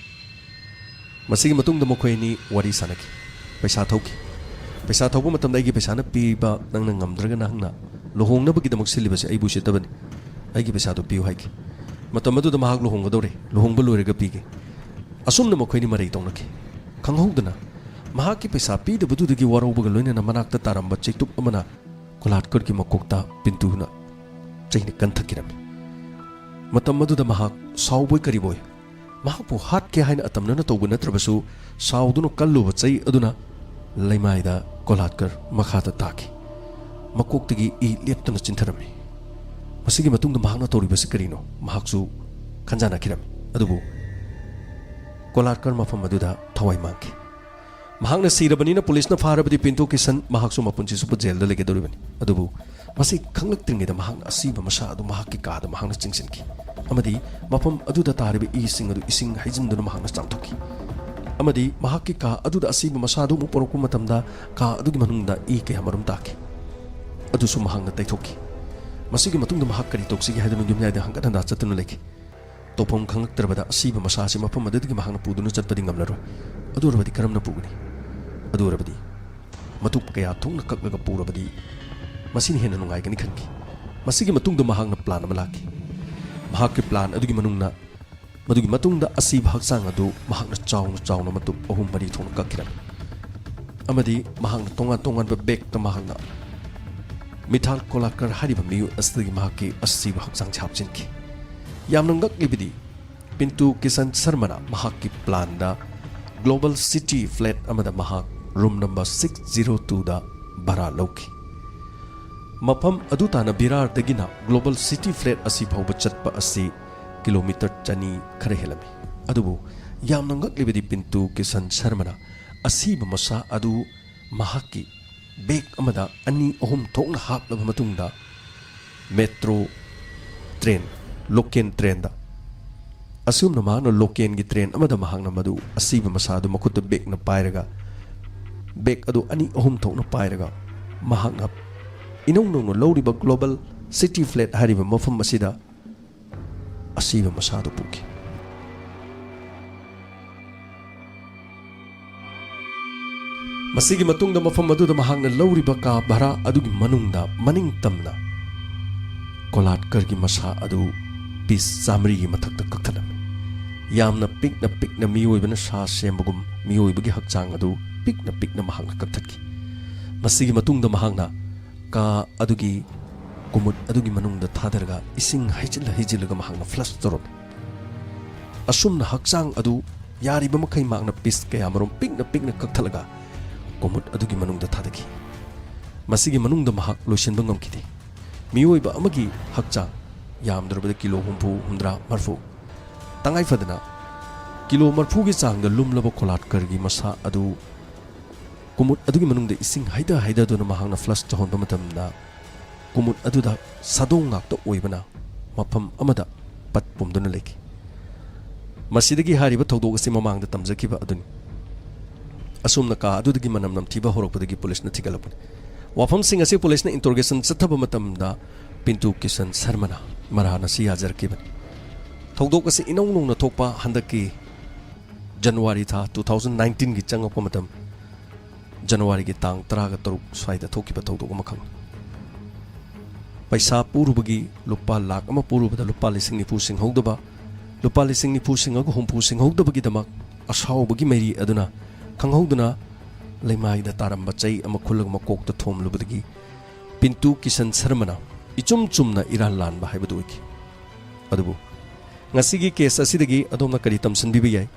ꯃꯁꯤꯒꯤ ꯃꯇꯨꯡꯗ ꯃꯈꯣꯏ ꯑꯅꯤ ꯋꯥꯔꯤ ꯁꯥꯟꯅꯈꯤ꯫ ꯄꯩꯁꯥ ꯊꯧꯈꯤ꯫ ꯄꯩꯁꯥ ꯊꯧꯕ ꯃꯇꯝꯗ, "ꯑꯩꯒꯤ ꯄꯩꯁꯥꯅ ꯄꯤꯕ ꯅꯪꯅ ꯉꯝꯗ꯭ꯔꯒ, ꯅꯍꯥꯛꯅ ꯂꯨꯍꯣꯡꯅꯕꯒꯤꯗꯃꯛ ꯁꯤꯜꯂꯤꯕꯁꯦ ꯑꯩꯕꯨ ꯎꯁꯤꯠꯇꯕꯅꯤ꯫ ꯑꯩꯒꯤ ꯄꯩꯁꯥꯗꯨ ꯄꯤꯌꯨ" ꯍꯥꯏꯈꯤ꯫ ꯃꯇꯝ ꯑꯗꯨꯗ ꯃꯍꯥꯛ ꯂꯨꯍꯣꯡꯒꯗꯧꯔꯦ, "ꯂꯨꯍꯣꯡꯕ ꯂꯣꯏꯔꯒ ꯄꯤꯒꯦ"꯫ ꯑꯁꯨꯝꯅ ꯃꯈꯣꯏꯅꯤ ꯃꯔꯩ ꯇꯧꯅꯈꯤ꯫ ꯈꯪꯍꯧꯗꯅ ꯃꯍꯥꯛꯀꯤ ꯄꯩꯁꯥ ꯄꯤꯗꯕꯗꯨꯗꯒꯤ ꯋꯥꯔꯧꯕꯒ ꯂꯣꯏꯅꯅ ꯃꯅꯥꯛꯇ ꯇꯥꯔꯝꯕ ꯆꯩꯇꯨꯞ ꯑꯃꯅ ꯀꯣꯂꯥꯠꯀꯔꯒꯤ ꯃꯀꯣꯛꯇ ꯄꯤꯟꯇꯨꯅ ꯆꯩꯅ ꯀꯟꯊꯛꯈꯤꯔꯝꯃꯤ꯫ ꯃꯇꯝ ꯑꯗꯨꯗ ꯃꯍꯥꯛ ꯁꯥꯎꯕꯣꯏ ꯀꯔꯤꯕꯣꯏ, ꯃꯍꯥꯛꯄꯨ ꯍꯥꯠꯀꯦ ꯍꯥꯏꯅ ꯑꯇꯝꯅꯅ ꯇꯧꯕ ꯅꯠꯇ꯭ꯔꯕꯁꯨ, ꯁꯥꯎꯗꯨꯅ ꯀꯜꯂꯨꯕ ꯆꯩ ꯑꯗꯨꯅ ꯂꯩꯃꯥꯏꯗ ꯀꯣꯂꯥꯠꯀꯔ ꯃꯈꯥꯗ ꯇꯥꯈꯤ꯫ ꯃꯀꯣꯛꯇꯒꯤ ꯏ ꯂꯦꯞꯇꯅ ꯆꯤꯟꯊꯔꯝꯃꯤ꯫ ꯃꯁꯤꯒꯤ ꯃꯇꯨꯡꯗ ꯃꯍꯥꯛꯅ ꯇꯧꯔꯤꯕꯁꯤ ꯀꯔꯤꯅꯣ? ꯃꯍꯥꯛꯁꯨ ꯈꯟꯖꯥꯟꯅꯈꯤꯔꯝꯃꯤ꯫ ꯑꯗꯨꯕꯨ ꯀꯣꯂꯥꯠꯀꯔ ꯃꯐꯝ ꯑꯗꯨꯗ ꯊꯋꯥꯏ ꯃꯥꯡꯈꯤ꯫ ꯃꯍꯥꯛꯅ ꯁꯤꯔꯕꯅꯤꯅ ꯄꯨꯂꯤꯁꯅ ꯐꯥꯔꯕꯗꯤ ꯄꯤꯟꯇꯨ ꯀꯤꯁꯟ ꯃꯍꯥꯛꯁꯨ ꯃꯄꯨꯟꯁꯤ ꯆꯨꯞꯄ ꯖꯦꯜꯗ ꯂꯩꯒꯗꯧꯔꯤꯕꯅꯤ꯫ ꯑꯗꯨꯕꯨ ꯃꯁꯤ ꯈꯪꯂꯛꯇ꯭ꯔꯤꯉꯩꯗ ꯃꯍꯥꯛꯅ ꯑꯁꯤꯕ ꯃꯁꯥ ꯑꯗꯨ ꯃꯍꯥꯛꯀꯤ ꯀꯥꯗ ꯃꯍꯥꯛꯅ ꯆꯤꯡꯁꯤꯟꯈꯤ꯫ ꯑꯃꯗꯤ ꯃꯐꯝ ꯑꯗꯨꯗ ꯇꯥꯔꯤꯕ ꯏꯁꯤꯡ ꯑꯗꯨ ꯏꯁꯤꯡ ꯍꯩꯖꯤꯟꯗꯨꯅ ꯃꯍꯥꯛꯅ ꯆꯥꯝꯊꯣꯛꯈꯤ꯫ ꯑꯃꯗꯤ ꯃꯍꯥꯛꯀꯤ ꯀꯥ ꯑꯗꯨꯗ ꯑꯁꯤꯕ ꯃꯁꯥ ꯑꯗꯨ ꯑꯃꯨꯛ ꯄꯨꯔꯛꯄ ꯃꯇꯝꯗ, ꯀꯥ ꯑꯗꯨꯒꯤ ꯃꯅꯨꯡꯗ ꯏ ꯀꯌꯥ ꯃꯔꯨꯝ ꯇꯥꯈꯤ꯫ ꯑꯗꯨꯁꯨ ꯃꯍꯥꯛꯅ ꯇꯩꯊꯣꯛꯈꯤ꯫ ꯃꯁꯤꯒꯤ ꯃꯇꯨꯡꯗ ꯃꯍꯥꯛ ꯀꯔꯤ ꯇꯧꯁꯤꯒꯦ ꯍꯥꯏꯗꯨꯅ ꯌꯨꯝꯌꯥꯏꯗ ꯍꯪꯒꯠ ꯍꯟꯗꯥ ꯆꯠꯇꯨꯅ ꯂꯩꯈꯤ꯫ ꯇꯧꯐꯝ ꯈꯪꯂꯛꯇ꯭ꯔꯕꯗ ꯑꯁꯤꯕ ꯃꯁꯥ ꯑꯁꯤ ꯃꯐꯝ ꯑꯗꯨꯗꯒꯤ ꯃꯍꯥꯛꯅ ꯄꯨꯗꯨꯅ ꯆꯠꯄꯗꯤ ꯉꯝꯂꯔꯣꯏ꯫ ꯑꯗꯨ ꯑꯣꯏꯔꯕꯗꯤ ꯀꯔꯝꯅ ꯄꯨꯒꯅꯤ? ꯑꯗꯨ ꯑꯣꯏꯔꯕꯗꯤ ꯃꯇꯨ ꯀꯌꯥ ꯊꯣꯛꯅ ꯀꯛꯂꯒ ꯄꯨꯔꯕꯗꯤ ꯃꯁꯤꯅ ꯍꯦꯟꯅ ꯅꯨꯡꯉꯥꯏꯒꯅꯤ ꯈꯟꯈꯤ꯫ ꯃꯁꯤꯒꯤ ꯃꯇꯨꯡꯗ ꯃꯍꯥꯛꯅ ꯄ꯭ꯂꯥꯟ ꯑꯃ ꯂꯥꯛꯈꯤ꯫ ꯃꯍꯥꯛꯀꯤ ꯄ꯭ꯂꯥꯟ ꯑꯗꯨꯒꯤ ꯃꯅꯨꯡꯗ, ꯃꯗꯨꯒꯤ ꯃꯇꯨꯡꯗ ꯑꯁꯤꯕ ꯍꯛꯆꯥꯡ ꯑꯗꯨ ꯃꯍꯥꯛꯅ ꯆꯥꯎꯅ ꯆꯥꯎꯅ ꯃꯇꯨꯞ ꯑꯍꯨꯝ ꯃꯔꯤ ꯊꯣꯛꯅ ꯀꯛꯈꯤꯔꯝꯃꯤ꯫ ꯑꯃꯗꯤ ꯃꯍꯥꯛꯅ ꯇꯣꯉꯥꯟ ꯇꯣꯉꯥꯟꯕ ꯕꯦꯒꯇ ꯃꯍꯥꯛꯅ ꯃꯤꯊꯥꯜ ꯀꯣꯂꯥꯠꯀꯔ ꯍꯥꯏꯔꯤꯕ ꯃꯤꯑꯣꯏ ꯑꯁꯤꯗꯒꯤ ꯃꯍꯥꯛꯀꯤ ꯑꯁꯤꯕ ꯍꯛꯆꯥꯡꯁꯦ ꯍꯥꯞꯆꯤꯟꯈꯤ꯫ ꯌꯥꯝꯅ ꯉꯛꯂꯤꯕꯗꯤ, ꯄꯤꯟꯇꯨ ꯀꯤꯁꯟ ꯁꯔꯃꯅ ꯃꯍꯥꯛꯀꯤ ꯄ꯭ꯂꯥꯟꯗ ꯒ꯭ꯂꯣꯕꯜ ꯁꯤꯇꯤ ꯐ꯭ꯂꯦꯠ ꯑꯃꯗ ꯃꯍꯥꯛ ꯔꯨꯝ ꯅꯝꯕꯔ ꯁꯤꯛꯁ ꯖꯤꯔꯣ ꯇꯨꯗ ꯚꯔꯥ ꯂꯧꯈꯤ꯫ ꯃꯐꯝ ꯑꯗꯨ ꯇꯥꯅ ꯕꯤꯔꯥꯔꯗꯒꯤꯅ ꯒ꯭ꯂꯣꯕꯜ ꯁꯤꯇꯤ ꯐ꯭ꯂꯦꯠ ꯑꯁꯤ ꯐꯥꯎꯕ ꯆꯠꯄ ꯑꯁꯤ ꯀꯤꯂꯣꯃꯤꯇꯔ ꯆꯅꯤ ꯈꯔ ꯍꯦꯜꯂꯝꯃꯤ꯫ ꯑꯗꯨꯕꯨ ꯌꯥꯝꯅ ꯉꯛꯂꯤꯕꯗꯤ, ꯄꯤꯟꯇꯨ ꯀꯤꯁꯟ ꯁꯔꯃꯅ ꯑꯁꯤꯕ ꯃꯁꯥ ꯑꯗꯨ ꯃꯍꯥꯛꯀꯤ ꯕꯦꯒ ꯑꯃꯗ ꯑꯅꯤ ꯑꯍꯨꯝ ꯊꯣꯛꯅ ꯍꯥꯞꯂꯕ ꯃꯇꯨꯡꯗ, ꯃꯦꯇ꯭ꯔꯣ ꯇ꯭ꯔꯦꯟ, ꯂꯣꯀꯦꯟ ꯇ꯭ꯔꯦꯟꯗ, ꯑꯁꯨꯝꯅ ꯃꯍꯥꯛꯅ ꯂꯣꯀꯦꯟꯒꯤ ꯇ꯭ꯔꯦꯟ ꯑꯃꯗ ꯃꯍꯥꯛꯅ ꯃꯗꯨ ꯑꯁꯤꯕ ꯃꯁꯥ ꯑꯗꯨ ꯃꯈꯨꯠꯇ ꯕꯦꯒꯅ ꯄꯥꯏꯔꯒ, ꯕꯦꯒ ꯑꯗꯨ ꯑꯅꯤ ꯑꯍꯨꯝ ꯊꯣꯛꯅ ꯄꯥꯏꯔꯒ, ꯃꯍꯥꯛꯅ ꯏꯅꯧ ꯅꯧꯅ ꯂꯧꯔꯤꯕ ꯒ꯭ꯂꯣꯕꯜ ꯁꯤꯇꯤ ꯐ꯭ꯂꯦꯠ ꯍꯥꯏꯔꯤꯕ ꯃꯐꯝ ꯑꯁꯤꯗ ꯑꯁꯤꯕ ꯃꯁꯥꯗꯨ ꯄꯨꯈꯤ꯫ ꯃꯁꯤꯒꯤ ꯃꯇꯨꯡꯗ ꯃꯐꯝ ꯑꯗꯨꯗ ꯃꯍꯥꯛꯅ ꯂꯧꯔꯤꯕ ꯀꯥ ꯚꯔꯥ ꯑꯗꯨꯒꯤ ꯃꯅꯨꯡꯗ ꯃꯅꯤꯡ ꯇꯝꯅ ꯀꯣꯂꯥꯠꯀꯔꯒꯤ ꯃꯁꯥ ꯑꯗꯨ ꯄꯤꯁ ꯆꯥꯃꯔꯤꯒꯤ ꯃꯊꯛꯇ ꯀꯛꯊꯠꯂꯝꯃꯤ꯫ ꯌꯥꯝꯅ ꯄꯤꯛꯅ ꯄꯤꯛꯅ ꯃꯤꯑꯣꯏꯕꯅ ꯁꯥ ꯁꯦꯝꯕꯒꯨꯝ ꯃꯤꯑꯣꯏꯕꯒꯤ ꯍꯛꯆꯥꯡ ꯑꯗꯨ ꯄꯤꯛꯅ ꯄꯤꯛꯅ ꯃꯍꯥꯛꯅ ꯀꯛꯊꯠꯈꯤ꯫ ꯃꯁꯤꯒꯤ ꯃꯇꯨꯡꯗ ꯃꯍꯥꯛꯅ ꯀꯥ ꯑꯗꯨꯒꯤ ꯀꯨꯃꯨꯠ ꯑꯗꯨꯒꯤ ꯃꯅꯨꯡꯗ ꯊꯥꯗꯔꯒ ꯏꯁꯤꯡ ꯍꯩꯖꯤꯜꯂ ꯍꯩꯖꯤꯜꯂꯒ ꯃꯍꯥꯛꯅ ꯐ꯭ꯂꯁ ꯇꯧꯔꯝꯃꯤ꯫ ꯑꯁꯨꯝꯅ ꯍꯛꯆꯥꯡ ꯑꯗꯨ ꯌꯥꯔꯤꯕ ꯃꯈꯩ ꯃꯍꯥꯛꯅ ꯄꯤꯁ ꯀꯌꯥꯃꯔꯨꯝ ꯄꯤꯛꯅ ꯄꯤꯛꯅ ꯀꯛꯊꯠꯂꯒ ꯀꯨꯃꯨꯠ ꯑꯗꯨꯒꯤ ꯃꯅꯨꯡꯗ ꯊꯥꯗꯈꯤ꯫ ꯃꯁꯤꯒꯤ ꯃꯅꯨꯡꯗ ꯃꯍꯥꯛ ꯂꯣꯏꯁꯤꯟꯕ ꯉꯝꯈꯤꯗꯦ꯫ ꯃꯤꯑꯣꯏꯕ ꯑꯃꯒꯤ ꯍꯛꯆꯥꯡ ꯌꯥꯝꯗ꯭ꯔꯕꯗ ꯀꯤꯂꯣ ꯍꯨꯝꯐꯨ, ꯍꯨꯝꯗ꯭ꯔꯥ, ꯃꯔꯐꯨ, ꯇꯉꯥꯏ ꯐꯗꯅ ꯀꯤꯂꯣ ꯃꯔꯐꯨꯒꯤ ꯆꯥꯡꯗ ꯂꯨꯝꯂꯕ ꯀꯣꯂꯥꯠꯀꯔꯒꯤ ꯃꯁꯥ ꯑꯗꯨ ꯀꯨꯃꯨꯠ ꯑꯗꯨꯒꯤ ꯃꯅꯨꯡꯗ ꯏꯁꯤꯡ ꯍꯩꯗ ꯍꯩꯗꯗꯨꯅ ꯃꯍꯥꯛꯅ ꯐ꯭ꯂꯁ ꯇꯧꯍꯟꯕ ꯃꯇꯝꯗ, ꯀꯨꯃꯨꯠ ꯑꯗꯨꯗ ꯁꯥꯗꯣꯡ ꯉꯥꯛꯇ ꯑꯣꯏꯕꯅ ꯃꯐꯝ ꯑꯃꯗ ꯄꯠ ꯄꯨꯝꯗꯨꯅ ꯂꯩꯈꯤ꯫ ꯃꯁꯤꯗꯒꯤ ꯍꯥꯏꯔꯤꯕ ꯊꯧꯗꯣꯛ ꯑꯁꯤ ꯃꯃꯥꯡꯗ ꯇꯝꯖꯈꯤꯕ ꯑꯗꯨꯅꯤ꯫ ꯑꯁꯨꯝꯅ ꯀꯥ ꯑꯗꯨꯗꯒꯤ ꯃꯅꯝ ꯅꯝꯊꯤꯕ ꯍꯧꯔꯛꯄꯗꯒꯤ ꯄꯨꯂꯤꯁꯅ ꯊꯤꯒꯠꯂꯛꯄꯅꯤ꯫ ꯋꯥꯐꯝꯁꯤꯡ ꯑꯁꯤ ꯄꯨꯂꯤꯁꯅ ꯏꯟꯇꯔꯣꯒꯦꯁꯟ ꯆꯠꯊꯕ ꯃꯇꯝꯗ ꯄꯤꯟꯇꯨ ꯀꯤꯁꯟ ꯁꯔꯃꯅ ꯃꯔꯥꯟ ꯑꯁꯤ ꯌꯥꯖꯔꯛꯈꯤꯕꯅꯤ꯫ ꯊꯧꯗꯣꯛ ꯑꯁꯤ ꯏꯅꯧ ꯅꯧꯅ ꯊꯣꯛꯄ ꯍꯟꯗꯛꯀꯤ ꯖꯅꯋꯥꯔꯤ ꯊꯥ ꯇꯨ ꯊꯥꯎꯖꯟ ꯅꯥꯏꯟꯇꯤꯟꯒꯤ ꯆꯪꯉꯛꯄ ꯃꯇꯝ, ꯖꯅꯋꯥꯔꯤꯒꯤ ꯇꯥꯡ ꯇꯔꯥꯒ ꯇꯔꯨꯛ ꯁ꯭ꯋꯥꯏꯗ ꯊꯣꯛꯈꯤꯕ ꯊꯧꯗꯣꯛ ꯑꯃꯈꯛꯅꯤ꯫ ꯄꯩꯁꯥ ꯄꯨꯔꯨꯕꯒꯤ ꯂꯨꯄꯥ ꯂꯥꯈ ꯑꯃ ꯄꯨꯔꯨꯕꯗ ꯂꯨꯄꯥ ꯂꯤꯁꯤꯡ ꯅꯤꯐꯨ ꯁꯤꯡꯍꯧꯗꯕ, ꯂꯨꯄꯥ ꯂꯤꯁꯤꯡ ꯅꯤꯐꯨ ꯁꯤꯡꯉꯒ ꯍꯨꯝꯐꯨ ꯁꯤꯡꯍꯧꯗꯕꯒꯤꯗꯃꯛ ꯑꯁꯥꯎꯕꯒꯤ ꯃꯩꯔꯤ ꯑꯗꯨꯅ ꯈꯪꯍꯧꯗꯅ ꯂꯩꯃꯥꯏꯗ ꯇꯥꯔꯝꯕ ꯆꯩ ꯑꯃ ꯈꯨꯜꯂꯒ ꯃꯀꯣꯛꯇ ꯊꯣꯝꯂꯨꯕꯗꯒꯤ ꯄꯤꯟꯇꯨ ꯀꯤꯁꯟ ꯁꯔꯃꯅ ꯏꯆꯨꯝ ꯆꯨꯝꯅ ꯏꯔꯥꯜ ꯂꯥꯟꯕ ꯍꯥꯏꯕꯗꯨ ꯑꯣꯏꯈꯤ꯫ ꯑꯗꯨꯕꯨ ꯉꯁꯤꯒꯤ ꯀꯦꯁ ꯑꯁꯤꯗꯒꯤ ꯑꯗꯣꯝꯅ ꯀꯔꯤ ꯇꯝꯁꯤꯟꯕꯤꯕ ꯌꯥꯏ?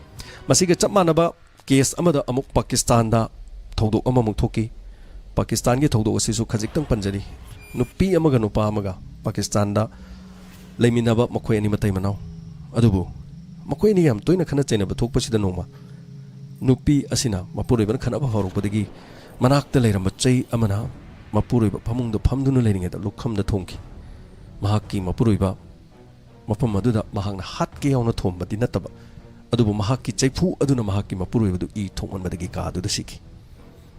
ꯃꯁꯤꯒ ꯆꯞ ꯃꯥꯟꯅꯕ ꯀꯦꯁ ꯑꯃꯗ ꯑꯃꯨꯛ ꯄꯥꯀꯤꯁꯇꯥꯟꯗ ꯊꯧꯗꯣꯛ ꯑꯃꯃꯨꯛ ꯊꯣꯛꯈꯤ꯫ ꯄꯥꯀꯤꯁꯇꯥꯟꯒꯤ ꯊꯧꯗꯣꯛ ꯑꯁꯤꯁꯨ ꯈꯖꯤꯛꯇꯪ ꯄꯟꯖꯔꯤ꯫ ꯅꯨꯄꯤ ꯑꯃꯒ ꯅꯨꯄꯥ ꯑꯃꯒ ꯄꯥꯀꯤꯁꯇꯥꯟꯗ ꯂꯩꯃꯤꯟꯅꯕ ꯃꯈꯣꯏ ꯑꯅꯤ ꯃꯇꯩ ꯃꯅꯥꯎ꯫ ꯑꯗꯨꯕꯨ ꯃꯈꯣꯏ ꯑꯅꯤ ꯌꯥꯝ ꯇꯣꯏꯅ ꯈꯠꯅ ꯆꯩꯅꯕ ꯊꯣꯛꯄꯁꯤꯗ ꯅꯣꯡꯃ ꯅꯨꯄꯤ ꯑꯁꯤꯅ ꯃꯄꯨꯔꯣꯏꯕꯅ ꯈꯠꯅꯕ ꯍꯧꯔꯛꯄꯗꯒꯤ ꯃꯅꯥꯛꯇ ꯂꯩꯔꯝꯕ ꯆꯩ ꯑꯃꯅ ꯃꯄꯨꯔꯣꯏꯕ ꯐꯃꯨꯡꯗ ꯐꯝꯗꯨꯅ ꯂꯩꯔꯤꯉꯩꯗ ꯂꯨꯈꯝꯗ ꯊꯣꯝꯈꯤ꯫ ꯃꯍꯥꯛꯀꯤ ꯃꯄꯨꯔꯣꯏꯕ ꯃꯐꯝ ꯑꯗꯨꯗ ꯃꯍꯥꯛꯅ ꯍꯥꯠꯀꯦ ꯌꯥꯎꯅ ꯊꯣꯝꯕꯗꯤ ꯅꯠꯇꯕ, ꯑꯗꯨꯕꯨ ꯃꯍꯥꯛꯀꯤ ꯆꯩꯐꯨ ꯑꯗꯨꯅ ꯃꯍꯥꯛꯀꯤ ꯃꯄꯨꯔꯣꯏꯕꯗꯨ ꯏ ꯊꯣꯛꯃꯟꯕꯗꯒꯤ ꯀꯥ ꯑꯗꯨꯗ ꯁꯤꯈꯤ꯫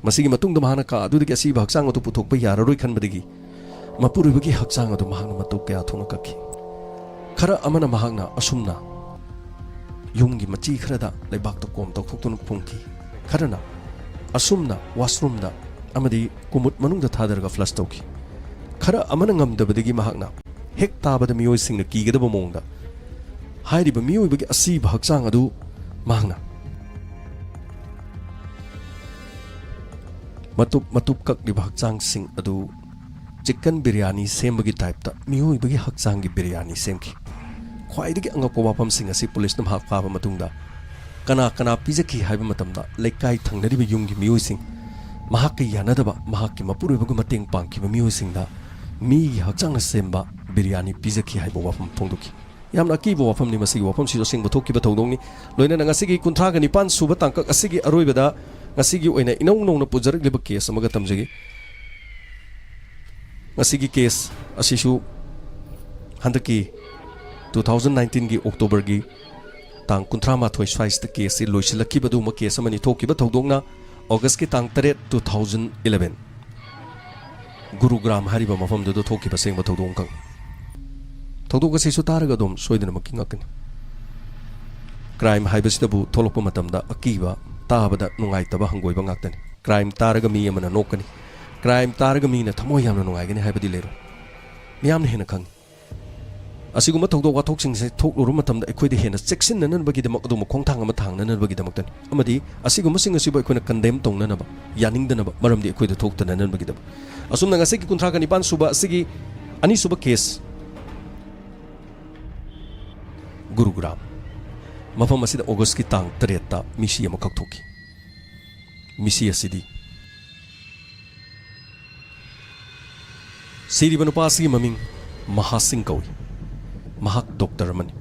ꯃꯁꯤꯒꯤ ꯃꯇꯨꯡꯗ ꯃꯍꯥꯛꯅ ꯀꯥ ꯑꯗꯨꯗꯒꯤ ꯑꯁꯤꯕ ꯍꯛꯆꯥꯡ ꯑꯗꯨ ꯄꯨꯊꯣꯛꯄ ꯌꯥꯔꯔꯣꯏ ꯈꯟꯕꯗꯒꯤ ꯃꯄꯨꯔꯣꯏꯕꯒꯤ ꯍꯛꯆꯥꯡ ꯑꯗꯨ ꯃꯍꯥꯛꯅ ꯃꯇꯧ ꯀꯌꯥ ꯊꯣꯛꯅ ꯀꯛꯈꯤ꯫ ꯈꯔ ꯑꯃꯅ ꯃꯍꯥꯛꯅ ꯑꯁꯨꯝꯅ ꯌꯨꯝꯒꯤ ꯃꯆꯤ ꯈꯔꯗ ꯂꯩꯕꯥꯛꯇ ꯀꯣꯝ ꯇꯧꯊꯣꯛꯇꯨꯅ ꯐꯨꯝꯈꯤ꯫ ꯈꯔꯅ ꯑꯁꯨꯝꯅ ꯋꯥꯁꯔꯨꯝꯗ ꯑꯃꯗꯤ ꯀꯨꯃꯨꯠ ꯃꯅꯨꯡꯗ ꯊꯥꯗꯔꯒ ꯐ꯭ꯂꯁ ꯇꯧꯈꯤ꯫ ꯈꯔ ꯑꯃꯅ ꯉꯝꯗꯕꯗꯒꯤ ꯃꯍꯥꯛꯅ ꯍꯦꯛ ꯇꯥꯕꯗ ꯃꯤꯑꯣꯏꯁꯤꯡꯅ ꯀꯤꯒꯗꯕ ꯃꯑꯣꯡꯗ ꯍꯥꯏꯔꯤꯕ ꯃꯤꯑꯣꯏꯕꯒꯤ ꯑꯁꯤꯕ ꯍꯛꯆꯥꯡ ꯑꯗꯨ ꯃꯍꯥꯛꯅ ꯃꯇꯨꯞ ꯃꯇꯨꯞ ꯀꯛꯂꯤꯕ ꯍꯛꯆꯥꯡꯁꯤꯡ ꯑꯗꯨ ꯆꯤꯛꯀꯟ ꯕꯤꯔꯌꯥꯅꯤ ꯁꯦꯝꯕꯒꯤ ꯇꯥꯏꯞꯇ ꯃꯤꯑꯣꯏꯕꯒꯤ ꯍꯛꯆꯥꯡꯒꯤ ꯕꯤꯔꯌꯥꯅꯤ ꯁꯦꯝꯈꯤ꯫ ꯈ꯭ꯋꯥꯏꯗꯒꯤ ꯑꯉꯛꯄ ꯋꯥꯐꯝꯁꯤꯡ ꯑꯁꯤ ꯄꯨꯂꯤꯁꯅ ꯃꯍꯥꯛ ꯐꯥꯕ ꯃꯇꯨꯡꯗ ꯀꯅꯥ ꯀꯅꯥ ꯄꯤꯖꯈꯤ ꯍꯥꯏꯕ ꯃꯇꯝꯗ, ꯂꯩꯀꯥꯏ ꯊꯪꯅꯔꯤꯕ ꯌꯨꯝꯒꯤ ꯃꯤꯑꯣꯏꯁꯤꯡ, ꯃꯍꯥꯛꯀ ꯌꯥꯅꯗꯕ, ꯃꯍꯥꯛꯀꯤ ꯃꯄꯨꯔꯣꯏꯕꯒ ꯃꯇꯦꯡ ꯄꯥꯡꯈꯤꯕ ꯃꯤꯑꯣꯏꯁꯤꯡꯗ ꯃꯤꯒꯤ ꯍꯛꯆꯥꯡꯅ ꯁꯦꯝꯕ ꯕꯤꯔꯌꯥꯅꯤ ꯄꯤꯖꯈꯤ ꯍꯥꯏꯕ ꯋꯥꯐꯝ ꯐꯣꯡꯗꯣꯛꯈꯤ꯫ ꯌꯥꯝꯅ ꯑꯀꯤꯕ ꯋꯥꯐꯝꯅꯤ꯫ ꯃꯁꯤꯒꯤ ꯋꯥꯐꯝꯁꯤꯁꯨ ꯑꯁꯦꯡꯕ ꯊꯣꯛꯈꯤꯕ ꯊꯧꯗꯣꯛꯅꯤ꯫ ꯂꯣꯏꯅꯅ ꯉꯁꯤꯒꯤ ꯀꯨꯟꯊ꯭ꯔꯥꯒ ꯅꯤꯄꯥꯟ ꯁꯨꯕ ꯇꯥꯡꯀꯛ ꯑꯁꯤꯒꯤ ꯑꯔꯣꯏꯕꯗ ꯉꯁꯤꯒꯤ ꯑꯣꯏꯅ ꯏꯅꯧ ꯅꯧꯅ ꯄꯨꯖꯔꯛꯂꯤꯕ ꯀꯦꯁ ꯑꯃꯒ ꯇꯝꯖꯒꯦ꯫ ꯉꯁꯤꯒꯤ ꯀꯦꯁ ꯑꯁꯤꯁꯨ ꯍꯟꯗꯛꯀꯤ two thousand nineteenꯒꯤ Octoberꯒꯤ ꯇꯥꯡ ꯀꯨꯟꯊ꯭ꯔꯥ ꯃꯥꯊꯣꯏ ꯁ꯭ꯋꯥꯏꯁꯤꯗ ꯀꯦꯁꯁꯤ ꯂꯣꯏꯁꯤꯜꯂꯛꯈꯤꯕ ꯑꯗꯨꯒꯨꯝꯕ ꯀꯦꯁ ꯑꯃꯅꯤ꯫ ꯊꯣꯛꯈꯤꯕ ꯊꯧꯗꯣꯛꯅ Augustꯀꯤ ꯇꯥꯡ ꯇꯔꯦꯠ, two thousand eleven, ꯒꯨꯔꯨꯒ꯭ꯔꯥꯝ ꯍꯥꯏꯔꯤꯕ ꯃꯐꯝꯗꯨꯗ ꯊꯣꯛꯈꯤꯕ ꯑꯁꯦꯡꯕ ꯊꯧꯗꯣꯛ ꯑꯃꯈꯛ꯫ ꯊꯧꯗꯣꯛ ꯑꯁꯤꯁꯨ ꯇꯥꯔꯒ ꯑꯗꯨꯝ ꯁꯣꯏꯗꯅꯃꯛꯀꯤ ꯉꯛꯀꯅꯤ꯫ ꯀ꯭ꯔꯥꯏꯝ ꯍꯥꯏꯕꯁꯤꯗꯕꯨ ꯊꯣꯛꯂꯛꯄ ꯃꯇꯝꯗ ꯑꯀꯤꯕ, ꯇꯥꯕꯗ ꯅꯨꯡꯉꯥꯏꯇꯕ, ꯍꯪꯒꯣꯏꯕ ꯉꯥꯛꯇꯅꯤ꯫ ꯀ꯭ꯔꯥꯏꯝ ꯇꯥꯔꯒ ꯃꯤ ꯑꯃꯅ ꯅꯣꯛꯀꯅꯤ, ꯀ꯭ꯔꯥꯏꯝ ꯇꯥꯔꯒ ꯃꯤꯅ ꯊꯃꯣꯏ ꯌꯥꯝꯅ ꯅꯨꯡꯉꯥꯏꯒꯅꯤ ꯍꯥꯏꯕꯗꯤ ꯂꯩꯔꯣꯏ꯫ ꯃꯤꯌꯥꯝꯅ ꯍꯦꯟꯅ ꯈꯪꯏ꯫ ꯑꯁꯤꯒꯨꯝꯕ ꯊꯧꯗꯣꯛ ꯋꯥꯊꯣꯛꯁꯤꯡꯁꯦ ꯊꯣꯛꯂꯨꯔꯕ ꯃꯇꯝꯗ ꯑꯩꯈꯣꯏꯗ ꯍꯦꯟꯅ ꯆꯦꯛꯁꯤꯟꯅꯅꯕꯒꯤꯗꯃꯛ, ꯑꯗꯨꯒꯨꯝꯕ ꯈꯣꯡꯊꯥꯡ ꯑꯃ ꯊꯥꯡꯅꯅꯕꯒꯤꯗꯃꯛꯇꯅꯤ꯫ ꯑꯃꯗꯤ ꯑꯁꯤꯒꯨꯝꯕꯁꯤꯡ ꯑꯁꯤꯕꯨ ꯑꯩꯈꯣꯏꯅ ꯀꯟꯗꯦꯝ ꯇꯧꯅꯅꯕ, ꯌꯥꯅꯤꯡꯗꯅꯕ, ꯃꯔꯝꯗꯤ ꯑꯩꯈꯣꯏꯗ ꯊꯣꯛꯇꯅꯅꯕꯒꯤꯗꯃꯛ꯫ ꯑꯁꯨꯝꯅ ꯉꯁꯤꯒꯤ ꯀꯨꯟꯊ꯭ꯔꯥꯒ ꯅꯤꯄꯥꯟ ꯁꯨꯕ ꯑꯁꯤꯒꯤ ꯑꯅꯤꯁꯨꯕ ꯀꯦꯁ, ꯒꯨꯔꯨꯒ꯭ꯔꯥꯝ, ꯃꯐꯝ ꯑꯁꯤꯗ ꯑꯣꯒꯁꯀꯤ ꯇꯥꯡ ꯇꯔꯦꯠꯇ ꯃꯤꯁꯤ ꯑꯃꯈꯛ ꯊꯣꯛꯈꯤ꯫ ꯃꯤꯁꯤ ꯑꯁꯤꯗꯤ ꯁꯤꯔꯤꯕ ꯅꯨꯄꯥ ꯑꯁꯤꯒꯤ ꯃꯃꯤꯡ ꯃꯍꯥꯁꯤꯡ ꯀꯧꯏ꯫ ꯃꯍꯥꯛ ꯗꯣꯛꯇꯔ ꯑꯃꯅꯤ꯫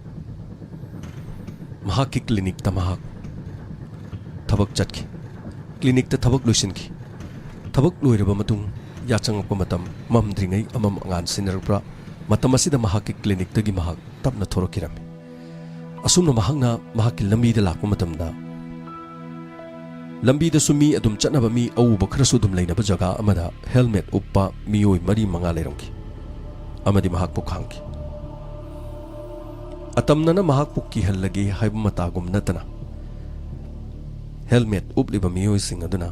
ꯃꯍꯥꯛꯀꯤ ꯀ꯭ꯂꯤꯅꯤꯛꯇ ꯃꯍꯥꯛ ꯊꯕꯛ ꯆꯠꯈꯤ꯫ ꯀ꯭ꯂꯤꯅꯤꯛꯇ ꯊꯕꯛ ꯂꯣꯏꯁꯤꯟꯈꯤ꯫ ꯊꯕꯛ ꯂꯣꯏꯔꯕ ꯃꯇꯨꯡ ꯌꯥꯆꯪꯉꯛꯄ ꯃꯇꯝ ꯃꯝꯗ꯭ꯔꯤꯉꯩ ꯑꯃꯝ ꯑꯉꯥꯟ ꯁꯤꯟꯅꯔꯛꯄ꯭ꯔꯥ, ꯃꯇꯝ ꯑꯁꯤꯗ ꯃꯍꯥꯛꯀꯤ ꯀ꯭ꯂꯤꯅꯤꯛꯇꯒꯤ ꯃꯍꯥꯛ ꯇꯞꯅ ꯊꯣꯔꯛꯈꯤꯔꯝꯃꯤ꯫ ꯑꯁꯨꯝꯅ ꯃꯍꯥꯛꯅ ꯃꯍꯥꯛꯀꯤ ꯂꯝꯕꯤꯗ ꯂꯥꯛꯄ ꯃꯇꯝꯗ, ꯂꯝꯕꯤꯗꯁꯨ ꯃꯤ ꯑꯗꯨꯝ ꯆꯠꯅꯕ, ꯃꯤ ꯑꯎꯕ ꯈꯔꯁꯨ ꯑꯗꯨꯝ ꯂꯩꯅꯕ ꯖꯒꯥ ꯑꯃꯗ ꯍꯦꯜꯃꯦꯠ ꯎꯞꯄ ꯃꯤꯑꯣꯏ ꯃꯔꯤ ꯃꯉꯥ ꯂꯩꯔꯝꯈꯤ ꯑꯃꯗꯤ ꯃꯍꯥꯛꯄꯨ ꯈꯥꯝꯈꯤ꯫ ꯑꯇꯝꯅꯅ ꯃꯍꯥꯛꯄꯨ ꯀꯤꯍꯜꯂꯒꯦ ꯍꯥꯏꯕ ꯃꯇꯥꯒꯨꯝ ꯅꯠꯇꯅ, ꯍꯦꯜꯃꯦꯠ ꯎꯞꯂꯤꯕ ꯃꯤꯑꯣꯏꯁꯤꯡ ꯑꯗꯨꯅ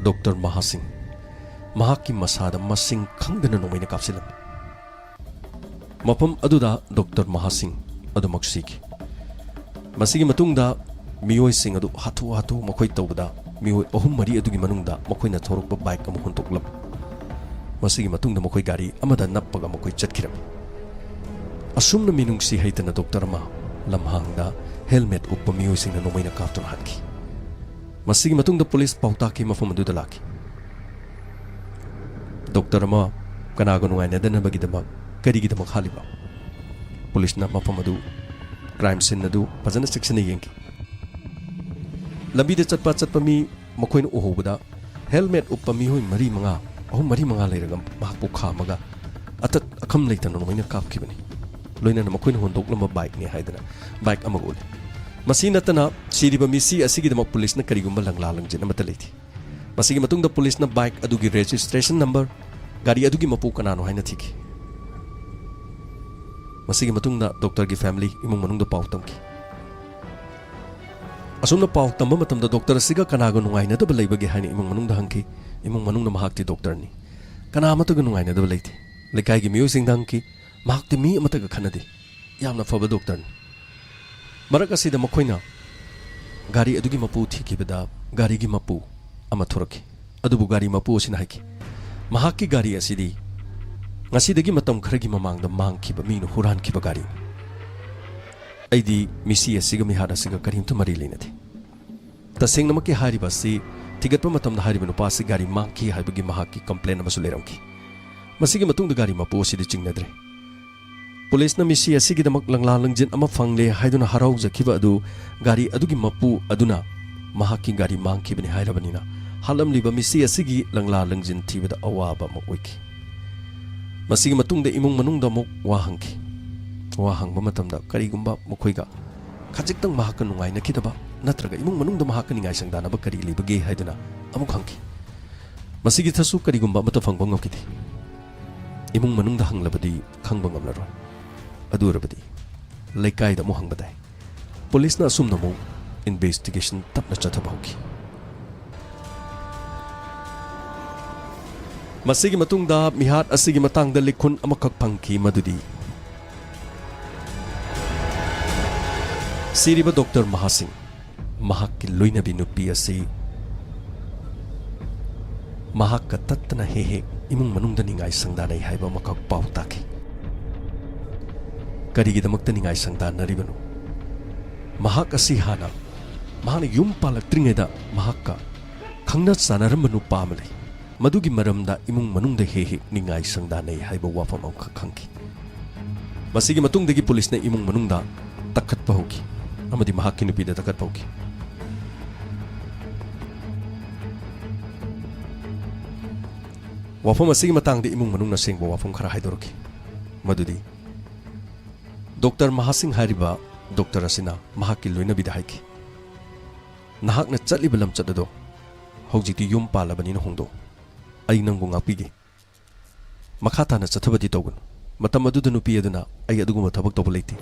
ꯗꯣꯛꯇꯔ ꯃꯍꯥꯁꯤꯡ ꯃꯍꯥꯛꯀꯤ ꯃꯁꯥꯗ ꯃꯁꯤꯡ ꯈꯪꯗꯅ ꯅꯣꯡꯃꯩꯅ ꯀꯥꯞꯁꯤꯜꯂꯝꯃꯤ꯫ ꯃꯐꯝ ꯑꯗꯨꯗ ꯗꯣꯛꯇꯔ ꯃꯍꯥꯁꯤꯡ ꯑꯗꯨꯃꯛ ꯁꯤꯈꯤ꯫ ꯃꯁꯤꯒꯤ ꯃꯇꯨꯡꯗ ꯃꯤꯑꯣꯏꯁꯤꯡ ꯑꯗꯨ ꯍꯥꯊꯨ ꯍꯥꯊꯨ ꯃꯈꯣꯏ ꯇꯧꯕꯗ, ꯃꯤꯑꯣꯏ ꯑꯍꯨꯝ ꯃꯔꯤ ꯑꯗꯨꯒꯤ ꯃꯅꯨꯡꯗ ꯃꯈꯣꯏꯅ ꯊꯧꯔꯛꯄ ꯕꯥꯏꯛ ꯑꯃ ꯍꯨꯟꯗꯣꯛꯂꯝꯃꯤ꯫ ꯃꯁꯤꯒꯤ ꯃꯇꯨꯡꯗ ꯃꯈꯣꯏ ꯒꯥꯔꯤ ꯑꯃꯗ ꯅꯞꯄꯒ ꯃꯈꯣꯏ ꯆꯠꯈꯤꯔꯝꯃꯤ꯫ ꯑꯁꯨꯝꯅ ꯃꯤꯅꯨꯡꯁꯤ ꯍꯩꯇꯅ ꯗꯣꯛꯇꯔ ꯑꯃ ꯂꯝꯍꯥꯡꯗ ꯍꯦꯜꯃꯦꯠ ꯎꯞꯄ ꯃꯤꯑꯣꯏꯁꯤꯡꯅ ꯅꯣꯡꯃꯩꯅ ꯀꯥꯞꯇꯨꯅ ꯍꯥꯠꯈꯤ꯫ ꯃꯁꯤꯒꯤ ꯃꯇꯨꯡꯗ ꯄꯨꯂꯤꯁ ꯄꯥꯎꯇꯥꯛꯀꯤ ꯃꯐꯝ ꯑꯗꯨꯗ ꯂꯥꯛꯈꯤ꯫ ꯗꯣꯛꯇꯔ ꯑꯃ ꯀꯅꯥꯒ ꯅꯨꯡꯉꯥꯏꯅꯗꯅꯕꯒꯤꯗꯃꯛ ꯀꯔꯤꯒꯤꯗꯃꯛ ꯍꯥꯠꯂꯤꯕ? ꯄꯨꯂꯤꯁꯅ ꯃꯐꯝ ꯑꯗꯨ, ꯀ꯭ꯔꯥꯏꯝ ꯁꯤꯟ ꯑꯗꯨ ꯐꯖꯅ ꯆꯦꯛꯁꯤꯟꯅ ꯌꯦꯡꯈꯤ꯫ ꯂꯝꯕꯤꯗ ꯆꯠꯄ ꯆꯠꯄ ꯃꯤ ꯃꯈꯣꯏꯅ ꯎꯍꯧꯕꯗ ꯍꯦꯜꯃꯦꯠ ꯎꯞꯄ ꯃꯤꯑꯣꯏ ꯃꯔꯤ ꯃꯉꯥ, ꯑꯍꯨꯝ ꯃꯔꯤ ꯃꯉꯥ ꯂꯩꯔꯒ ꯃꯍꯥꯛꯄꯨ ꯈꯥꯝꯃꯒ ꯑꯇꯠ ꯑꯈꯝ ꯂꯩꯇꯅ ꯅꯣꯡꯃꯩꯅ ꯀꯥꯞꯈꯤꯕꯅꯤ꯫ ꯂꯣꯏꯅꯅ ꯃꯈꯣꯏꯅ ꯍꯨꯟꯗꯣꯛꯂꯝꯕ ꯕꯥꯏꯛꯅꯤ ꯍꯥꯏꯗꯅ ꯕꯥꯏꯛ ꯑꯃꯒ ꯎꯠꯂꯤ꯫ ꯃꯁꯤ ꯅꯠꯇꯅ ꯁꯤꯔꯤꯕ ꯃꯤꯁꯤ ꯑꯁꯤꯒꯤꯗꯃꯛ ꯄꯨꯂꯤꯁꯅ ꯀꯔꯤꯒꯨꯝꯕ ꯂꯪꯂꯥ ꯂꯪꯖꯤꯟ ꯑꯃꯠꯇ ꯂꯩꯇꯦ꯫ ꯃꯁꯤꯒꯤ ꯃꯇꯨꯡꯗ ꯄꯨꯂꯤꯁꯅ ꯕꯥꯏꯛ ꯑꯗꯨꯒꯤ ꯔꯦꯖꯤꯁꯇ꯭ꯔꯦꯁꯟ ꯅꯝꯕꯔ, ꯒꯥꯔꯤ ꯑꯗꯨꯒꯤ ꯃꯄꯨ ꯀꯅꯥꯅꯣ ꯍꯥꯏꯅ ꯊꯤꯈꯤ꯫ ꯃꯁꯤꯒꯤ ꯃꯇꯨꯡꯗ ꯗꯣꯛꯇꯔꯒꯤ ꯐꯦꯃꯤꯂꯤ, ꯏꯃꯨꯡ ꯃꯅꯨꯡꯗ ꯄꯥꯎ ꯇꯝꯈꯤ꯫ ꯑꯁꯨꯝꯅ ꯄꯥꯎ ꯇꯝꯕ ꯃꯇꯝꯗ ꯗꯣꯛꯇꯔ ꯑꯁꯤꯒ ꯀꯅꯥꯒ ꯅꯨꯡꯉꯥꯏꯅꯗꯕ ꯂꯩꯕꯒꯦ ꯍꯥꯏꯅ ꯏꯃꯨꯡ ꯃꯅꯨꯡꯗ ꯍꯪꯈꯤ꯫ ꯏꯃꯨꯡ ꯃꯅꯨꯡꯅ ꯃꯍꯥꯛꯇꯤ ꯗꯣꯛꯇꯔꯅꯤ, ꯀꯅꯥ ꯑꯃꯠꯇꯒ ꯅꯨꯡꯉꯥꯏꯅꯗꯕ ꯂꯩꯇꯦ, ꯂꯩꯀꯥꯏꯒꯤ ꯃꯤꯑꯣꯏꯁꯤꯡꯗ ꯍꯪꯈꯤ, ꯃꯍꯥꯛꯇꯤ ꯃꯤ ꯑꯃꯠꯇꯒ ꯈꯠꯅꯗꯦ꯫ "ꯌꯥꯝꯅ ꯐꯕ ꯗꯣꯛꯇꯔꯅꯤ꯫ ꯃꯔꯛ ꯑꯁꯤꯗ ꯃꯈꯣꯏꯅ ꯒꯥꯔꯤ ꯑꯗꯨꯒꯤ ꯃꯄꯨ ꯊꯤꯈꯤꯕꯗ ꯒꯥꯔꯤꯒꯤ ꯃꯄꯨ ꯑꯃ ꯊꯣꯔꯛꯈꯤ꯫ ꯑꯗꯨꯕꯨ ꯒꯥꯔꯤ ꯃꯄꯨ ꯑꯁꯤꯅ ꯍꯥꯏꯈꯤ, ꯃꯍꯥꯛꯀꯤ ꯒꯥꯔꯤ ꯑꯁꯤꯗꯤ ꯉꯁꯤꯗꯒꯤ ꯃꯇꯝ ꯈꯔꯒꯤ ꯃꯃꯥꯡꯗ ꯃꯥꯡꯈꯤꯕ ꯃꯤꯅ ꯍꯨꯔꯥꯟꯈꯤꯕ ꯒꯥꯔꯤꯅꯤ꯫ ꯑꯩꯗꯤ ꯃꯤꯁꯤ ꯑꯁꯤꯒ ꯃꯤꯍꯥꯠ ꯑꯁꯤꯒ ꯀꯔꯤꯝꯇ ꯃꯔꯤ ꯂꯩꯅꯗꯦ꯫ ꯇꯁꯦꯡꯅꯃꯛꯀꯤ ꯍꯥꯏꯔꯤꯕ ꯑꯁꯤ ꯊꯤꯒꯠꯄ ꯃꯇꯝꯗ ꯍꯥꯏꯔꯤꯕ ꯅꯨꯄꯥ ꯑꯁꯤ ꯒꯥꯔꯤ ꯃꯥꯡꯈꯤ ꯍꯥꯏꯕꯒꯤ ꯃꯍꯥꯛꯀꯤ ꯀꯝꯄ꯭ꯂꯦꯟ ꯑꯃꯁꯨ ꯂꯩꯔꯝꯈꯤ꯫ ꯃꯁꯤꯒꯤ ꯃꯇꯨꯡꯗ ꯒꯥꯔꯤ ꯃꯄꯨ ꯑꯁꯤꯗꯤ ꯆꯤꯡꯅꯗ꯭ꯔꯦ꯫ ꯄꯨꯂꯤꯁꯅ ꯃꯤꯁꯤ ꯑꯁꯤꯒꯤꯗꯃꯛ ꯂꯪꯂꯥ ꯂꯪꯖꯤꯟ ꯑꯃ ꯐꯪꯂꯦ ꯍꯥꯏꯗꯨꯅ ꯍꯔꯥꯎꯖꯈꯤꯕ ꯑꯗꯨ ꯒꯥꯔꯤ ꯑꯗꯨꯒꯤ ꯃꯄꯨ ꯑꯗꯨꯅ ꯃꯍꯥꯛꯀꯤ ꯒꯥꯔꯤ ꯃꯥꯡꯈꯤꯕꯅꯤ ꯍꯥꯏꯔꯕꯅꯤꯅ ꯍꯥꯠꯂꯝꯂꯤꯕ ꯃꯤꯁꯤ ꯑꯁꯤꯒꯤ ꯂꯪꯂꯥ ꯂꯪꯖꯤꯟ ꯊꯤꯕꯗ ꯑꯋꯥꯕ ꯑꯃ ꯑꯣꯏꯈꯤ꯫ ꯃꯁꯤꯒꯤ ꯃꯇꯨꯡꯗ ꯏꯃꯨꯡ ꯃꯅꯨꯡꯗ ꯑꯃꯨꯛ ꯋꯥ ꯍꯪꯈꯤ꯫ ꯋꯥ ꯍꯪꯕ ꯃꯇꯝꯗ ꯀꯔꯤꯒꯨꯝꯕ ꯃꯈꯣꯏꯒ ꯈꯖꯤꯛꯇꯪ ꯃꯍꯥꯛꯀ ꯅꯨꯡꯉꯥꯏꯅꯈꯤꯗꯕ ꯅꯠꯇ꯭ꯔꯒ ꯏꯃꯨꯡ ꯃꯅꯨꯡꯗ ꯃꯍꯥꯛꯀ ꯅꯤꯡꯉꯥꯏ ꯁꯪꯗꯥꯅꯕ ꯀꯔꯤ ꯂꯩꯕꯒꯦ ꯍꯥꯏꯗꯨꯅ ꯑꯃꯨꯛ ꯍꯪꯈꯤ꯫ ꯃꯁꯤꯒꯤꯗꯁꯨ ꯀꯔꯤꯒꯨꯝꯕ ꯑꯃꯠꯇ ꯐꯪꯕ ꯉꯝꯈꯤꯗꯦ꯫ ꯏꯃꯨꯡ ꯃꯅꯨꯡꯗ ꯍꯪꯂꯕꯗꯤ ꯈꯪꯕ ꯉꯝꯂꯔꯣꯏ꯫ ꯑꯗꯨ ꯑꯣꯏꯔꯕꯗꯤ ꯂꯩꯀꯥꯏꯗ ꯑꯃꯨꯛ ꯍꯪꯕ ꯇꯥꯏ꯫ ꯄꯨꯂꯤꯁꯅ ꯑꯁꯨꯝꯅ ꯑꯃꯨꯛ ꯏꯟꯚꯦꯁꯇꯤꯒꯦꯁꯟ ꯇꯞꯅ ꯆꯠꯊꯕ ꯍꯧꯈꯤ꯫ ꯃꯁꯤꯒꯤ ꯃꯇꯨꯡꯗ ꯃꯤꯍꯥꯠ ꯑꯁꯤꯒꯤ ꯃꯇꯥꯡꯗ ꯂꯤꯈꯨꯟ ꯑꯃꯈꯛ ꯐꯪꯈꯤ, ꯃꯗꯨꯗꯤ ꯁꯤꯔꯤꯕ ꯗꯣꯛꯇꯔ ꯃꯍꯥꯁꯤꯡ, ꯃꯍꯥꯛꯀꯤ ꯂꯣꯏꯅꯕꯤ ꯅꯨꯄꯤ ꯑꯁꯤ ꯃꯍꯥꯛꯀ ꯇꯠꯇꯅ ꯍꯦꯛ ꯍꯦꯛ ꯏꯃꯨꯡ ꯃꯅꯨꯡꯗ ꯅꯤꯡꯉꯥꯏ ꯁꯪꯗꯥꯅꯩ ꯍꯥꯏꯕ ꯑꯃꯈꯛ ꯄꯥꯎ ꯇꯥꯈꯤ꯫ ꯀꯔꯤꯒꯤꯗꯃꯛꯇ ꯅꯤꯡꯉꯥꯏ ꯁꯪꯗꯥꯅꯔꯤꯕꯅꯣ? ꯃꯍꯥꯛ ꯑꯁꯤ ꯍꯥꯟꯅ ꯃꯍꯥꯛꯅ ꯌꯨꯝ ꯄꯥꯜꯂꯛꯇ꯭ꯔꯤꯉꯩꯗ ꯃꯍꯥꯛꯀ ꯈꯪꯅ ꯆꯥꯟꯅꯔꯝꯕ ꯅꯨꯄꯥ ꯑꯃ ꯂꯩ꯫ ꯃꯗꯨꯒꯤ ꯃꯔꯝꯗ ꯏꯃꯨꯡ ꯃꯅꯨꯡꯗ ꯍꯦꯛ ꯍꯦꯛ ꯅꯤꯡꯉꯥꯏ ꯁꯪꯗꯥꯅꯩ ꯍꯥꯏꯕ ꯋꯥꯐꯝ ꯑꯃꯈꯛ ꯈꯪꯈꯤ꯫ ꯃꯁꯤꯒꯤ ꯃꯇꯨꯡꯗꯒꯤ ꯄꯨꯂꯤꯁꯅ ꯏꯃꯨꯡ ꯃꯅꯨꯡꯗ ꯇꯛꯈꯠꯄ ꯍꯧꯈꯤ ꯑꯃꯗꯤ ꯃꯍꯥꯛꯀꯤ ꯅꯨꯄꯤꯗ ꯇꯛꯈꯠꯄ ꯍꯧꯈꯤ꯫ ꯋꯥꯐꯝ ꯑꯁꯤꯒꯤ ꯃꯇꯥꯡꯗ ꯏꯃꯨꯡ ꯃꯅꯨꯡꯅ ꯑꯁꯦꯡꯕ ꯋꯥꯐꯝ ꯈꯔ ꯍꯥꯏꯗꯣꯔꯛꯈꯤ, ꯃꯗꯨꯗꯤ ꯗꯣꯛꯇꯔ ꯃꯍꯥꯁꯤꯡ ꯍꯥꯏꯔꯤꯕ ꯗꯣꯛꯇꯔ ꯑꯁꯤꯅ ꯃꯍꯥꯛꯀꯤ ꯂꯣꯏꯅꯕꯤꯗ ꯍꯥꯏꯈꯤ, "ꯅꯍꯥꯛꯅ ꯆꯠꯂꯤꯕ ꯂꯝꯆꯠ ꯑꯗꯣ ꯍꯧꯖꯤꯛꯇꯤ ꯌꯨꯝ ꯄꯥꯜꯂꯕꯅꯤꯅ ꯍꯣꯡꯗꯣꯛꯎ꯫ ꯑꯩ ꯅꯪꯕꯨ ꯉꯥꯛꯄꯤꯒꯦ꯫ ꯃꯈꯥ ꯇꯥꯅ ꯆꯠꯊꯕꯗꯤ ꯇꯧꯒꯅꯨ꯫ ꯃꯇꯝ ꯑꯗꯨꯗ ꯅꯨꯄꯤ ꯑꯗꯨꯅ, 'ꯑꯩ ꯑꯗꯨꯒꯨꯝꯕ ꯊꯕꯛ ꯇꯧꯕ ꯂꯩꯇꯦ꯫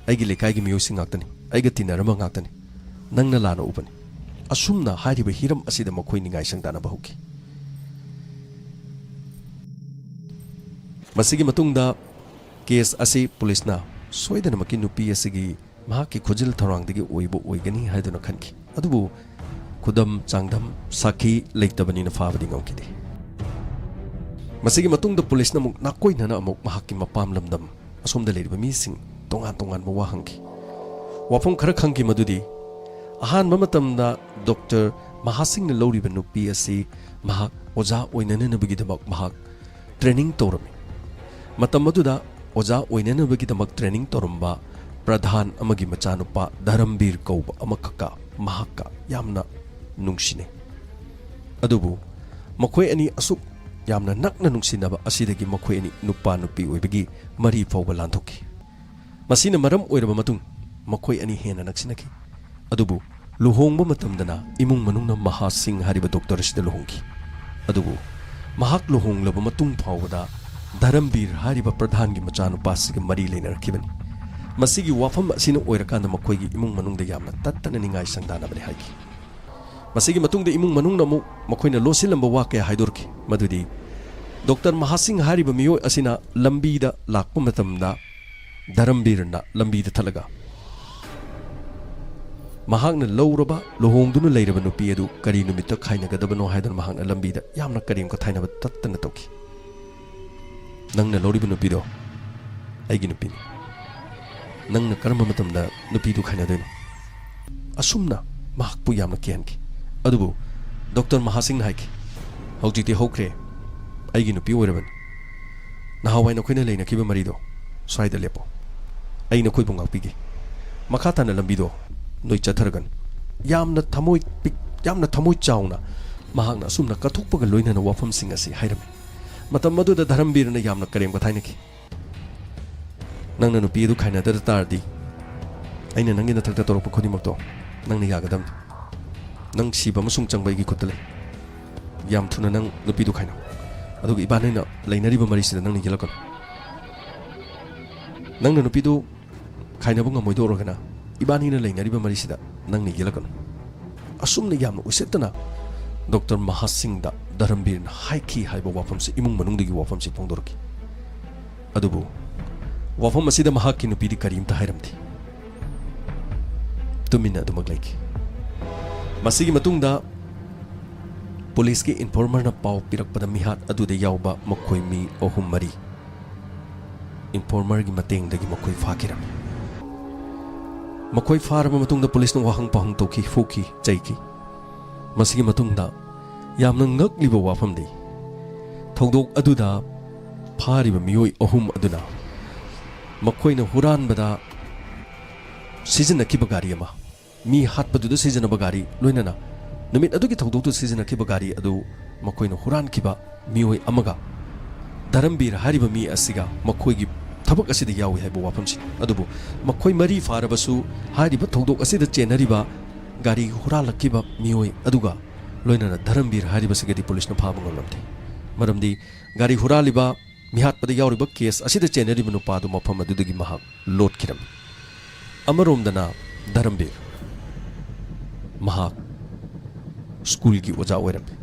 ꯑꯩꯒꯤ ꯂꯩꯀꯥꯏꯒꯤ ꯃꯤꯑꯣꯏꯁꯤꯡ ꯉꯥꯛꯇꯅꯤ꯫ ꯑꯩꯒ ꯇꯤꯟꯅꯔꯝꯕ ꯉꯥꯛꯇꯅꯤ꯫ ꯅꯪꯅ ꯂꯥꯟꯅ ꯎꯕꯅꯤ.' ꯑꯁꯨꯝꯅ ꯍꯥꯏꯔꯤꯕ ꯍꯤꯔꯝ ꯑꯁꯤꯗ ꯃꯈꯣꯏ ꯅꯤꯡꯉꯥꯏ ꯁꯪꯗꯥꯅꯕ ꯍꯧꯈꯤ꯫ ꯃꯁꯤꯒꯤ ꯃꯇꯨꯡꯗ ꯀꯦꯁ ꯑꯁꯤ ꯄꯨꯂꯤꯁꯅ ꯁꯣꯏꯗꯅꯃꯛꯀꯤ ꯅꯨꯄꯤ ꯑꯁꯤꯒꯤ ꯃꯍꯥꯛꯀꯤ ꯈꯨꯖꯤꯜ ꯊꯧꯔꯥꯡꯗꯒꯤ ꯑꯣꯏꯕ ꯑꯣꯏꯒꯅꯤ ꯍꯥꯏꯗꯨꯅ ꯈꯟꯈꯤ꯫ ꯑꯗꯨꯕꯨ ꯈꯨꯗꯝ ꯆꯥꯡꯗꯝ ꯁꯥꯈꯤ ꯂꯩꯇꯕꯅꯤꯅ ꯐꯥꯕꯗꯤ ꯉꯝꯈꯤꯗꯦ꯫ ꯃꯁꯤꯒꯤ ꯃꯇꯨꯡꯗ ꯄꯨꯂꯤꯁꯅ ꯑꯃꯨꯛ ꯅꯥꯀꯣꯏꯅꯅ ꯑꯃꯨꯛ ꯃꯍꯥꯛꯀꯤ ꯃꯄꯥꯝ ꯂꯝꯗꯝ ꯑꯁꯣꯝꯗ ꯂꯩꯔꯤꯕ ꯃꯤꯁꯤꯡ ꯇꯣꯉꯥꯟ ꯇꯣꯉꯥꯟꯕ ꯋꯥ ꯍꯪꯈꯤ꯫ ꯋꯥꯐꯝ ꯈꯔ ꯈꯪꯈꯤ ꯃꯗꯨꯗꯤ, ꯑꯍꯥꯟꯕ ꯃꯇꯝꯗ ꯗꯣꯛꯇꯔ ꯃꯍꯥꯁꯤꯡꯅ ꯂꯧꯔꯤꯕ ꯅꯨꯄꯤ ꯑꯁꯤ ꯃꯍꯥꯛ ꯑꯣꯖꯥ ꯑꯣꯏꯅꯅꯕꯒꯤꯗꯃꯛ ꯃꯍꯥꯛ ꯇ꯭ꯔꯦꯅꯤꯡ ꯇꯧꯔꯝꯃꯤ꯫ ꯃꯇꯝ ꯑꯗꯨꯗ ꯑꯣꯖꯥ ꯑꯣꯏꯅꯅꯕꯒꯤꯗꯃꯛ ꯇ꯭ꯔꯦꯅꯤꯡ ꯇꯧꯔꯝꯕ ꯄ꯭ꯔꯙꯥꯟ ꯑꯃꯒꯤ ꯃꯆꯥꯅꯨꯄꯥ ꯙꯔꯝꯕꯤꯔ ꯀꯧꯕ ꯑꯃꯈꯛꯀ ꯃꯍꯥꯛꯀ ꯌꯥꯝꯅ ꯅꯨꯡꯁꯤꯅꯩ꯫ ꯑꯗꯨꯕꯨ ꯃꯈꯣꯏ ꯑꯅꯤ ꯑꯁꯨꯛ ꯌꯥꯝꯅ ꯅꯛꯅ ꯅꯨꯡꯁꯤꯅꯕ ꯑꯁꯤꯗꯒꯤ ꯃꯈꯣꯏ ꯑꯅꯤ ꯅꯨꯄꯥ ꯅꯨꯄꯤ ꯑꯣꯏꯕꯒꯤ ꯃꯔꯤ ꯐꯥꯎꯕ ꯂꯥꯟꯊꯣꯛꯈꯤ꯫ ꯃꯁꯤꯅ ꯃꯔꯝ ꯑꯣꯏꯔꯕ ꯃꯇꯨꯡ ꯃꯈꯣꯏ ꯑꯅꯤ ꯍꯦꯟꯅ ꯅꯛꯁꯤꯟꯅꯈꯤ꯫ ꯑꯗꯨꯕꯨ ꯂꯨꯍꯣꯡꯕ ꯃꯇꯝꯗꯅ ꯏꯃꯨꯡ ꯃꯅꯨꯡꯅ ꯃꯍꯥ ꯁꯤꯡ ꯍꯥꯏꯔꯤꯕ ꯗꯣꯛꯇꯔ ꯑꯁꯤꯗ ꯂꯨꯍꯣꯡꯈꯤ꯫ ꯑꯗꯨꯕꯨ ꯃꯍꯥꯛ ꯂꯨꯍꯣꯡꯂꯕ ꯃꯇꯨꯡ ꯐꯥꯎꯕꯗ ꯙꯔꯝꯕꯤꯔ ꯍꯥꯏꯔꯤꯕ ꯄ꯭ꯔꯙꯥꯟꯒꯤ ꯃꯆꯥꯅꯨꯄꯥꯁꯤꯒ ꯃꯔꯤ ꯂꯩꯅꯔꯛꯈꯤꯕꯅꯤ꯫ ꯃꯁꯤꯒꯤ ꯋꯥꯐꯝ ꯑꯁꯤꯅ ꯑꯣꯏꯔꯀꯥꯟꯗ ꯃꯈꯣꯏꯒꯤ ꯏꯃꯨꯡ ꯃꯅꯨꯡꯗ ꯌꯥꯝꯅ ꯇꯠꯇꯅ ꯅꯤꯡꯉꯥꯏ ꯁꯪꯗꯥꯅꯕꯅꯤ ꯍꯥꯏꯈꯤ꯫ ꯃꯁꯤꯒꯤ ꯃꯇꯨꯡꯗ ꯏꯃꯨꯡ ꯃꯅꯨꯡꯅ ꯑꯃꯨꯛ ꯃꯈꯣꯏꯅ ꯂꯣꯠꯁꯤꯜꯂꯝꯕ ꯋꯥ ꯀꯌꯥ ꯍꯥꯏꯗꯣꯔꯛꯈꯤ, ꯃꯗꯨꯗꯤ ꯗꯣꯛꯇꯔ ꯃꯍꯥꯁꯤꯡ ꯍꯥꯏꯔꯤꯕ ꯃꯤꯑꯣꯏ ꯑꯁꯤꯅ ꯂꯝꯕꯤꯗ ꯂꯥꯛꯄ ꯃꯇꯝꯗ ꯙꯔꯝꯕꯤꯔꯅ ꯂꯝꯕꯤꯗ ꯊꯠꯂꯒ ꯃꯍꯥꯛꯅ ꯂꯧꯔꯕ, ꯂꯨꯍꯣꯡꯗꯨꯅ ꯂꯩꯔꯕ ꯅꯨꯄꯤ ꯑꯗꯨ ꯀꯔꯤ ꯅꯨꯃꯤꯠꯇ ꯈꯥꯏꯅꯒꯗꯕꯅꯣ ꯍꯥꯏꯗꯨꯅ ꯃꯍꯥꯛꯅ ꯂꯝꯕꯤꯗ ꯌꯥꯝꯅ ꯀꯔꯦꯝ ꯀꯊꯥꯏꯅꯕ ꯇꯠꯇꯅ ꯇꯧꯈꯤ꯫ "ꯅꯪꯅ ꯂꯧꯔꯤꯕ ꯅꯨꯄꯤꯗꯣ ꯑꯩꯒꯤ ꯅꯨꯄꯤꯅꯤ꯫ ꯅꯪꯅ ꯀꯔꯝꯕ ꯃꯇꯝꯗ ꯅꯨꯄꯤꯗꯨ ꯈꯥꯏꯅꯗꯣꯏꯅꯣ?" ꯑꯁꯨꯝꯅ ꯃꯍꯥꯛꯄꯨ ꯌꯥꯝꯅ ꯀꯤꯍꯟꯈꯤ꯫ ꯑꯗꯨꯕꯨ ꯗꯣꯛꯇꯔ ꯃꯍꯥꯁꯤꯡꯅ ꯍꯥꯏꯈꯤ, "ꯍꯧꯖꯤꯛꯇꯤ ꯍꯧꯈ꯭ꯔꯦ꯫ ꯑꯩꯒꯤ ꯅꯨꯄꯤ ꯑꯣꯏꯔꯕꯅꯤ꯫ ꯅꯍꯥꯟꯋꯥꯏ ꯅꯈꯣꯏꯅ ꯂꯩꯅꯈꯤꯕ ꯃꯔꯤꯗꯣ ꯁ꯭ꯋꯥꯏꯗ ꯂꯦꯞꯄꯣ꯫ ꯑꯩ ꯅꯈꯣꯏꯕꯨ ꯉꯥꯛꯄꯤꯒꯦ꯫ ꯃꯈꯥ ꯇꯥꯅ ꯂꯝꯕꯤꯗꯣ ꯅꯣꯏ ꯆꯠꯊꯔꯒꯅꯨ꯫" ꯌꯥꯝꯅ ꯊꯃꯣꯏ ꯄꯤꯛ-, ꯌꯥꯝꯅ ꯊꯃꯣꯏ ꯆꯥꯎꯅ ꯃꯍꯥꯛꯅ ꯑꯁꯨꯝꯅ ꯀꯠꯊꯣꯛꯄꯒ ꯂꯣꯏꯅꯅ ꯋꯥꯐꯝꯁꯤꯡ ꯑꯁꯤ ꯍꯥꯏꯔꯝꯃꯤ꯫ ꯃꯇꯝ ꯑꯗꯨꯗ ꯙꯔꯝꯕꯤꯔꯅ ꯌꯥꯝꯅ ꯀꯔꯦꯝ ꯀꯊꯥꯏꯅꯈꯤ꯫ "ꯅꯪꯅ ꯅꯨꯄꯤ ꯑꯗꯨ ꯈꯥꯏꯅꯗ ꯇꯥꯔꯗꯤ, ꯑꯩꯅ ꯅꯪꯒꯤ ꯅꯊꯛꯇ ꯇꯧꯔꯛꯄ ꯈꯨꯗꯤꯡꯃꯛꯇꯣ ꯅꯪꯅ ꯌꯥꯒꯗꯕꯅꯤ꯫ ꯅꯪ ꯁꯤꯕ ꯑꯃꯁꯨꯡ ꯆꯪꯕ ꯑꯩꯒꯤ ꯈꯨꯠꯇ ꯂꯩ꯫ ꯌꯥꯝ ꯊꯨꯅ ꯅꯪ ꯅꯨꯄꯤꯗꯨ ꯈꯥꯏꯅꯧ꯫ ꯑꯗꯨꯒ ꯏꯕꯥꯅꯤꯅ ꯂꯩꯅꯔꯤꯕ ꯃꯔꯤꯁꯤꯗ ꯅꯪꯅ ꯌꯦꯠꯂꯛꯀꯅꯨ꯫ ꯅꯪꯅ ꯅꯨꯄꯤꯗꯨ ꯈꯥꯏꯅꯕ ꯉꯝꯃꯣꯏꯗꯧꯔꯒꯅ, ꯏꯕꯥꯅꯤꯅ ꯂꯩꯅꯔꯤꯕ ꯃꯔꯤꯁꯤꯗ ꯅꯪꯅ ꯌꯦꯠꯂꯛꯀꯅꯨ꯫" ꯑꯁꯨꯝꯅ ꯌꯥꯝꯅ ꯎꯁꯤꯠꯇꯅ ꯗꯣꯛꯇꯔ ꯃꯍꯥꯁꯤꯡꯗ ꯙꯔꯝꯕꯤꯔꯅ ꯍꯥꯏꯈꯤ ꯍꯥꯏꯕ ꯋꯥꯐꯝꯁꯤ, ꯏꯃꯨꯡ ꯃꯅꯨꯡꯗꯒꯤ ꯋꯥꯐꯝꯁꯤ ꯐꯣꯡꯗꯣꯔꯛꯈꯤ꯫ ꯑꯗꯨꯕꯨ ꯋꯥꯐꯝ ꯑꯁꯤꯗ ꯃꯍꯥꯛꯀꯤ ꯅꯨꯄꯤꯗꯤ ꯀꯔꯤꯝꯇ ꯍꯥꯏꯔꯝꯗꯦ꯫ ꯇꯨꯃꯤꯟꯅ ꯑꯗꯨꯃꯛ ꯂꯩꯈꯤ꯫ ꯃꯁꯤꯒꯤ ꯃꯇꯨꯡꯗ ꯄꯨꯂꯤꯁꯀꯤ ꯏꯟꯐꯣꯔꯃꯔꯅ ꯄꯥꯎ ꯄꯤꯔꯛꯄꯗ ꯃꯤꯍꯥꯠ ꯑꯗꯨꯗ ꯌꯥꯎꯕ ꯃꯈꯣꯏ ꯃꯤ ꯑꯍꯨꯝ ꯃꯔꯤ ꯏꯟꯐꯣꯔꯃꯔꯒꯤ ꯃꯇꯦꯡꯗꯒꯤ ꯃꯈꯣꯏ ꯐꯥꯈꯤꯔꯝꯃꯤ꯫ ꯃꯈꯣꯏ ꯐꯥꯔꯕ ꯃꯇꯨꯡꯗ ꯄꯨꯂꯤꯁꯅ ꯋꯥꯍꯪ ꯄꯥꯎꯍꯪ ꯇꯧꯈꯤ, ꯐꯨꯈꯤ, ꯆꯩꯈꯤ꯫ ꯃꯁꯤꯒꯤ ꯃꯇꯨꯡꯗ ꯌꯥꯝꯅ ꯉꯛꯂꯤꯕ ꯋꯥꯐꯝꯗꯤ, ꯊꯧꯗꯣꯛ ꯑꯗꯨꯗ ꯐꯥꯔꯤꯕ ꯃꯤꯑꯣꯏ ꯑꯍꯨꯝ ꯑꯗꯨꯅ ꯃꯈꯣꯏꯅ ꯍꯨꯔꯥꯟꯕꯗ ꯁꯤꯖꯤꯟꯅꯈꯤꯕ ꯒꯥꯔꯤ ꯑꯃ, ꯃꯤ ꯍꯥꯠꯄꯗꯨꯗ ꯁꯤꯖꯤꯟꯅꯕ ꯒꯥꯔꯤ, ꯂꯣꯏꯅꯅ ꯅꯨꯃꯤꯠ ꯑꯗꯨꯒꯤ ꯊꯧꯗꯣꯛꯇꯨ ꯁꯤꯖꯤꯟꯅꯈꯤꯕ ꯒꯥꯔꯤ ꯑꯗꯨ ꯃꯈꯣꯏꯅ ꯍꯨꯔꯥꯟꯈꯤꯕ ꯃꯤꯑꯣꯏ ꯑꯃꯒ ꯙꯔꯝꯕꯤꯔ ꯍꯥꯏꯔꯤꯕ ꯃꯤ ꯑꯁꯤꯒ ꯃꯈꯣꯏꯒꯤ ꯊꯕꯛ ꯑꯁꯤꯗ ꯌꯥꯎꯏ ꯍꯥꯏꯕ ꯋꯥꯐꯝꯁꯤ꯫ ꯑꯗꯨꯕꯨ ꯃꯈꯣꯏ ꯃꯔꯤ ꯐꯥꯔꯕꯁꯨ, ꯍꯥꯏꯔꯤꯕ ꯊꯧꯗꯣꯛ ꯑꯁꯤꯗ ꯆꯦꯟꯅꯔꯤꯕ ꯒꯥꯔꯤ ꯍꯨꯔꯥꯜꯂꯛꯈꯤꯕ ꯃꯤꯑꯣꯏ ꯑꯗꯨꯒ ꯂꯣꯏꯅꯅ ꯙꯔꯝꯕꯤꯔ ꯍꯥꯏꯔꯤꯕꯁꯤꯒꯗꯤ ꯄꯨꯂꯤꯁꯅ ꯐꯥꯕ ꯉꯝꯂꯝꯗꯦ꯫ ꯃꯔꯝꯗꯤ ꯒꯥꯔꯤ ꯍꯨꯔꯥꯜꯂꯤꯕ, ꯃꯤꯍꯥꯠꯄꯗ ꯌꯥꯎꯔꯤꯕ ꯀꯦꯁ ꯑꯁꯤꯗ ꯆꯦꯟꯅꯔꯤꯕ ꯅꯨꯄꯥꯗꯨ ꯃꯐꯝ ꯑꯗꯨꯗꯒꯤ ꯃꯍꯥꯛ ꯂꯣꯠꯈꯤꯔꯝꯃꯤ꯫ ꯑꯃꯔꯣꯝꯗꯅ ꯙꯔꯝꯕꯤꯔ, ꯃꯍꯥꯛ ꯁ꯭ꯀꯨꯜꯒꯤ ꯑꯣꯖꯥ ꯑꯣꯏꯔꯝꯃꯤ꯫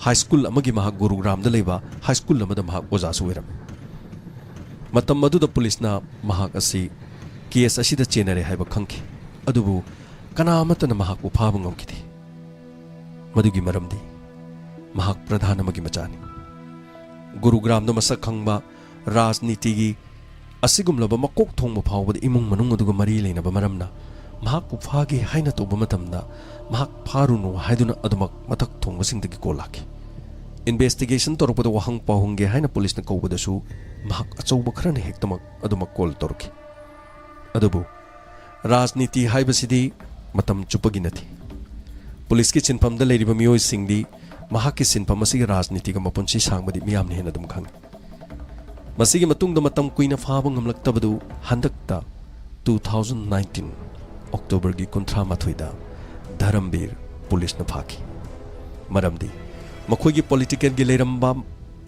ꯍꯥꯏ ꯁ꯭ꯀꯨꯜ ꯑꯃꯒꯤ, ꯃꯍꯥꯛ ꯒꯨꯔꯨꯒ꯭ꯔꯥꯝꯗ ꯂꯩꯕ ꯍꯥꯏ ꯁ꯭ꯀꯨꯜ ꯑꯃꯗ ꯃꯍꯥꯛ ꯑꯣꯖꯥꯁꯨ ꯑꯣꯏꯔꯝꯃꯤ꯫ ꯃꯇꯝ ꯑꯗꯨꯗ ꯄꯨꯂꯤꯁꯅ ꯃꯍꯥꯛ ꯑꯁꯤ ꯀꯦꯁ ꯑꯁꯤꯗ ꯆꯦꯟꯅꯔꯦ ꯍꯥꯏꯕ ꯈꯪꯈꯤ, ꯑꯗꯨꯕꯨ ꯀꯅꯥ ꯑꯃꯠꯇꯅ ꯃꯍꯥꯛꯄꯨ ꯐꯥꯕ ꯉꯝꯈꯤꯗꯦ꯫ ꯃꯗꯨꯒꯤ ꯃꯔꯝꯗꯤ ꯃꯍꯥꯛ ꯄ꯭ꯔꯙꯥꯟ ꯑꯃꯒꯤ ꯃꯆꯥꯅꯤ꯫ ꯒꯨꯔꯨꯒ꯭ꯔꯥꯝꯗ ꯃꯁꯛ ꯈꯪꯕ ꯔꯥꯖꯅꯤꯇꯤꯒꯤ ꯑꯁꯤꯒꯨꯝꯂꯕ ꯃꯀꯣꯛ ꯊꯣꯡꯕ ꯐꯥꯎꯕꯗ ꯏꯃꯨꯡ ꯃꯅꯨꯡ ꯑꯗꯨꯒ ꯃꯔꯤ ꯂꯩꯅꯕ ꯃꯔꯝꯅ, ꯃꯍꯥꯛꯄꯨ ꯐꯥꯒꯦ ꯍꯥꯏꯅ ꯇꯧꯕ ꯃꯇꯝꯗ ꯃꯍꯥꯛ ꯐꯥꯔꯨꯅꯨ ꯍꯥꯏꯗꯨꯅ ꯑꯗꯨꯃꯛ ꯃꯊꯛ ꯊꯣꯡꯕꯁꯤꯡꯗꯒꯤ ꯀꯣꯜ ꯂꯥꯛꯈꯤ꯫ ꯏꯟꯚꯦꯁꯇꯤꯒꯦꯁꯟ ꯇꯧꯔꯛꯄꯗ ꯋꯥꯍꯪ ꯄꯥꯎꯍꯪꯒꯦ ꯍꯥꯏꯅ ꯄꯨꯂꯤꯁꯅ ꯀꯧꯕꯗꯁꯨ ꯃꯍꯥꯛ ꯑꯆꯧꯕ ꯈꯔꯅ ꯍꯦꯛꯇꯃꯛ ꯑꯗꯨꯃꯛ ꯀꯣꯜ ꯇꯧꯔꯛꯈꯤ꯫ ꯑꯗꯨꯕꯨ ꯔꯥꯖꯅꯤꯇꯤ ꯍꯥꯏꯕꯁꯤꯗꯤ ꯃꯇꯝ ꯆꯨꯞꯄꯒꯤ ꯅꯠꯇꯦ꯫ ꯄꯨꯂꯤꯁꯀꯤ ꯁꯤꯟꯐꯝꯗ ꯂꯩꯔꯤꯕ ꯃꯤꯑꯣꯏꯁꯤꯡꯗꯤ ꯃꯍꯥꯛꯀꯤ ꯁꯤꯟꯐꯝ ꯑꯁꯤꯒꯤ ꯔꯥꯖꯅꯤꯇꯤꯒ ꯃꯄꯨꯟꯁꯤ ꯁꯥꯡꯕꯗꯤ ꯃꯤꯌꯥꯝꯅ ꯍꯦꯟꯅ ꯑꯗꯨꯝ ꯈꯪꯏ꯫ ꯃꯁꯤꯒꯤ ꯃꯇꯨꯡꯗ ꯃꯇꯝ ꯀꯨꯏꯅ ꯐꯥꯕ ꯉꯝꯂꯛꯇꯕꯗꯨ ꯍꯟꯗꯛꯇ two thousand nineteen Octoberꯒꯤ ꯀꯨꯟꯊ꯭ꯔꯥ ꯃꯥꯊꯣꯏꯗ ꯙꯔꯝꯕꯤꯔ ꯄꯨꯂꯤꯁꯅ ꯐꯥꯈꯤ꯫ ꯃꯔꯝꯗꯤ ꯃꯈꯣꯏꯒꯤ ꯄꯣꯂꯤꯇꯤꯀꯦꯜꯒꯤ ꯂꯩꯔꯝꯕ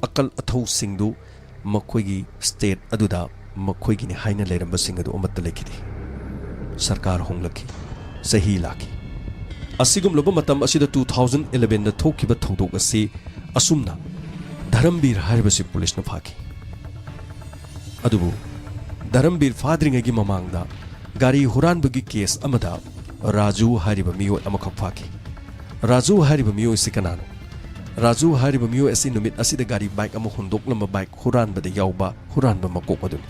ꯑꯀꯜ ꯑꯊꯧꯁꯤꯡꯗꯨ ꯃꯈꯣꯏꯒꯤ ꯁ꯭ꯇꯦꯠ ꯑꯗꯨꯗ ꯃꯈꯣꯏꯒꯤꯅꯤ ꯍꯥꯏꯅ ꯂꯩꯔꯝꯕꯁꯤꯡ ꯑꯗꯨ ꯑꯃꯠꯇ ꯂꯩꯈꯤꯗꯦ꯫ ꯁꯔꯀꯥꯔ ꯍꯣꯡꯂꯛꯈꯤ, ꯆꯍꯤ ꯂꯥꯛꯈꯤ꯫ ꯑꯁꯤꯒꯨꯝꯂꯕ ꯃꯇꯝ ꯑꯁꯤꯗ two thousand elevenꯗ ꯊꯣꯛꯈꯤꯕ ꯊꯧꯗꯣꯛ ꯑꯁꯤ ꯑꯁꯨꯝꯅ ꯙꯔꯝꯕꯤꯔ ꯍꯥꯏꯔꯤꯕꯁꯤ ꯄꯨꯂꯤꯁꯅ ꯐꯥꯈꯤ꯫ ꯑꯗꯨꯕꯨ ꯙꯔꯝꯕꯤꯔ ꯐꯥꯗ꯭ꯔꯤꯉꯩꯒꯤ ꯃꯃꯥꯡꯗ ꯒꯥꯔꯤ ꯍꯨꯔꯥꯟꯕꯒꯤ ꯀꯦꯁ ꯑꯃꯗ ꯔꯥꯖꯨ ꯍꯥꯏꯔꯤꯕ ꯃꯤꯑꯣꯏ ꯑꯃꯈꯛ ꯐꯥꯈꯤ꯫ ꯔꯥꯖꯨ ꯍꯥꯏꯔꯤꯕ ꯃꯤꯑꯣꯏꯁꯤ ꯀꯅꯥꯅꯣ? ꯔꯥꯖꯨ ꯍꯥꯏꯔꯤꯕ ꯃꯤꯑꯣꯏ ꯑꯁꯤ ꯅꯨꯃꯤꯠ ꯑꯁꯤꯗ ꯒꯥꯔꯤ ꯕꯥꯏꯛ ꯑꯃ ꯍꯨꯟꯗꯣꯛꯂꯝꯕ ꯕꯥꯏꯛ ꯍꯨꯔꯥꯟꯕꯗ ꯌꯥꯎꯕ ꯍꯨꯔꯥꯟꯕ ꯃꯀꯣꯛ ꯑꯗꯨꯅꯤ꯫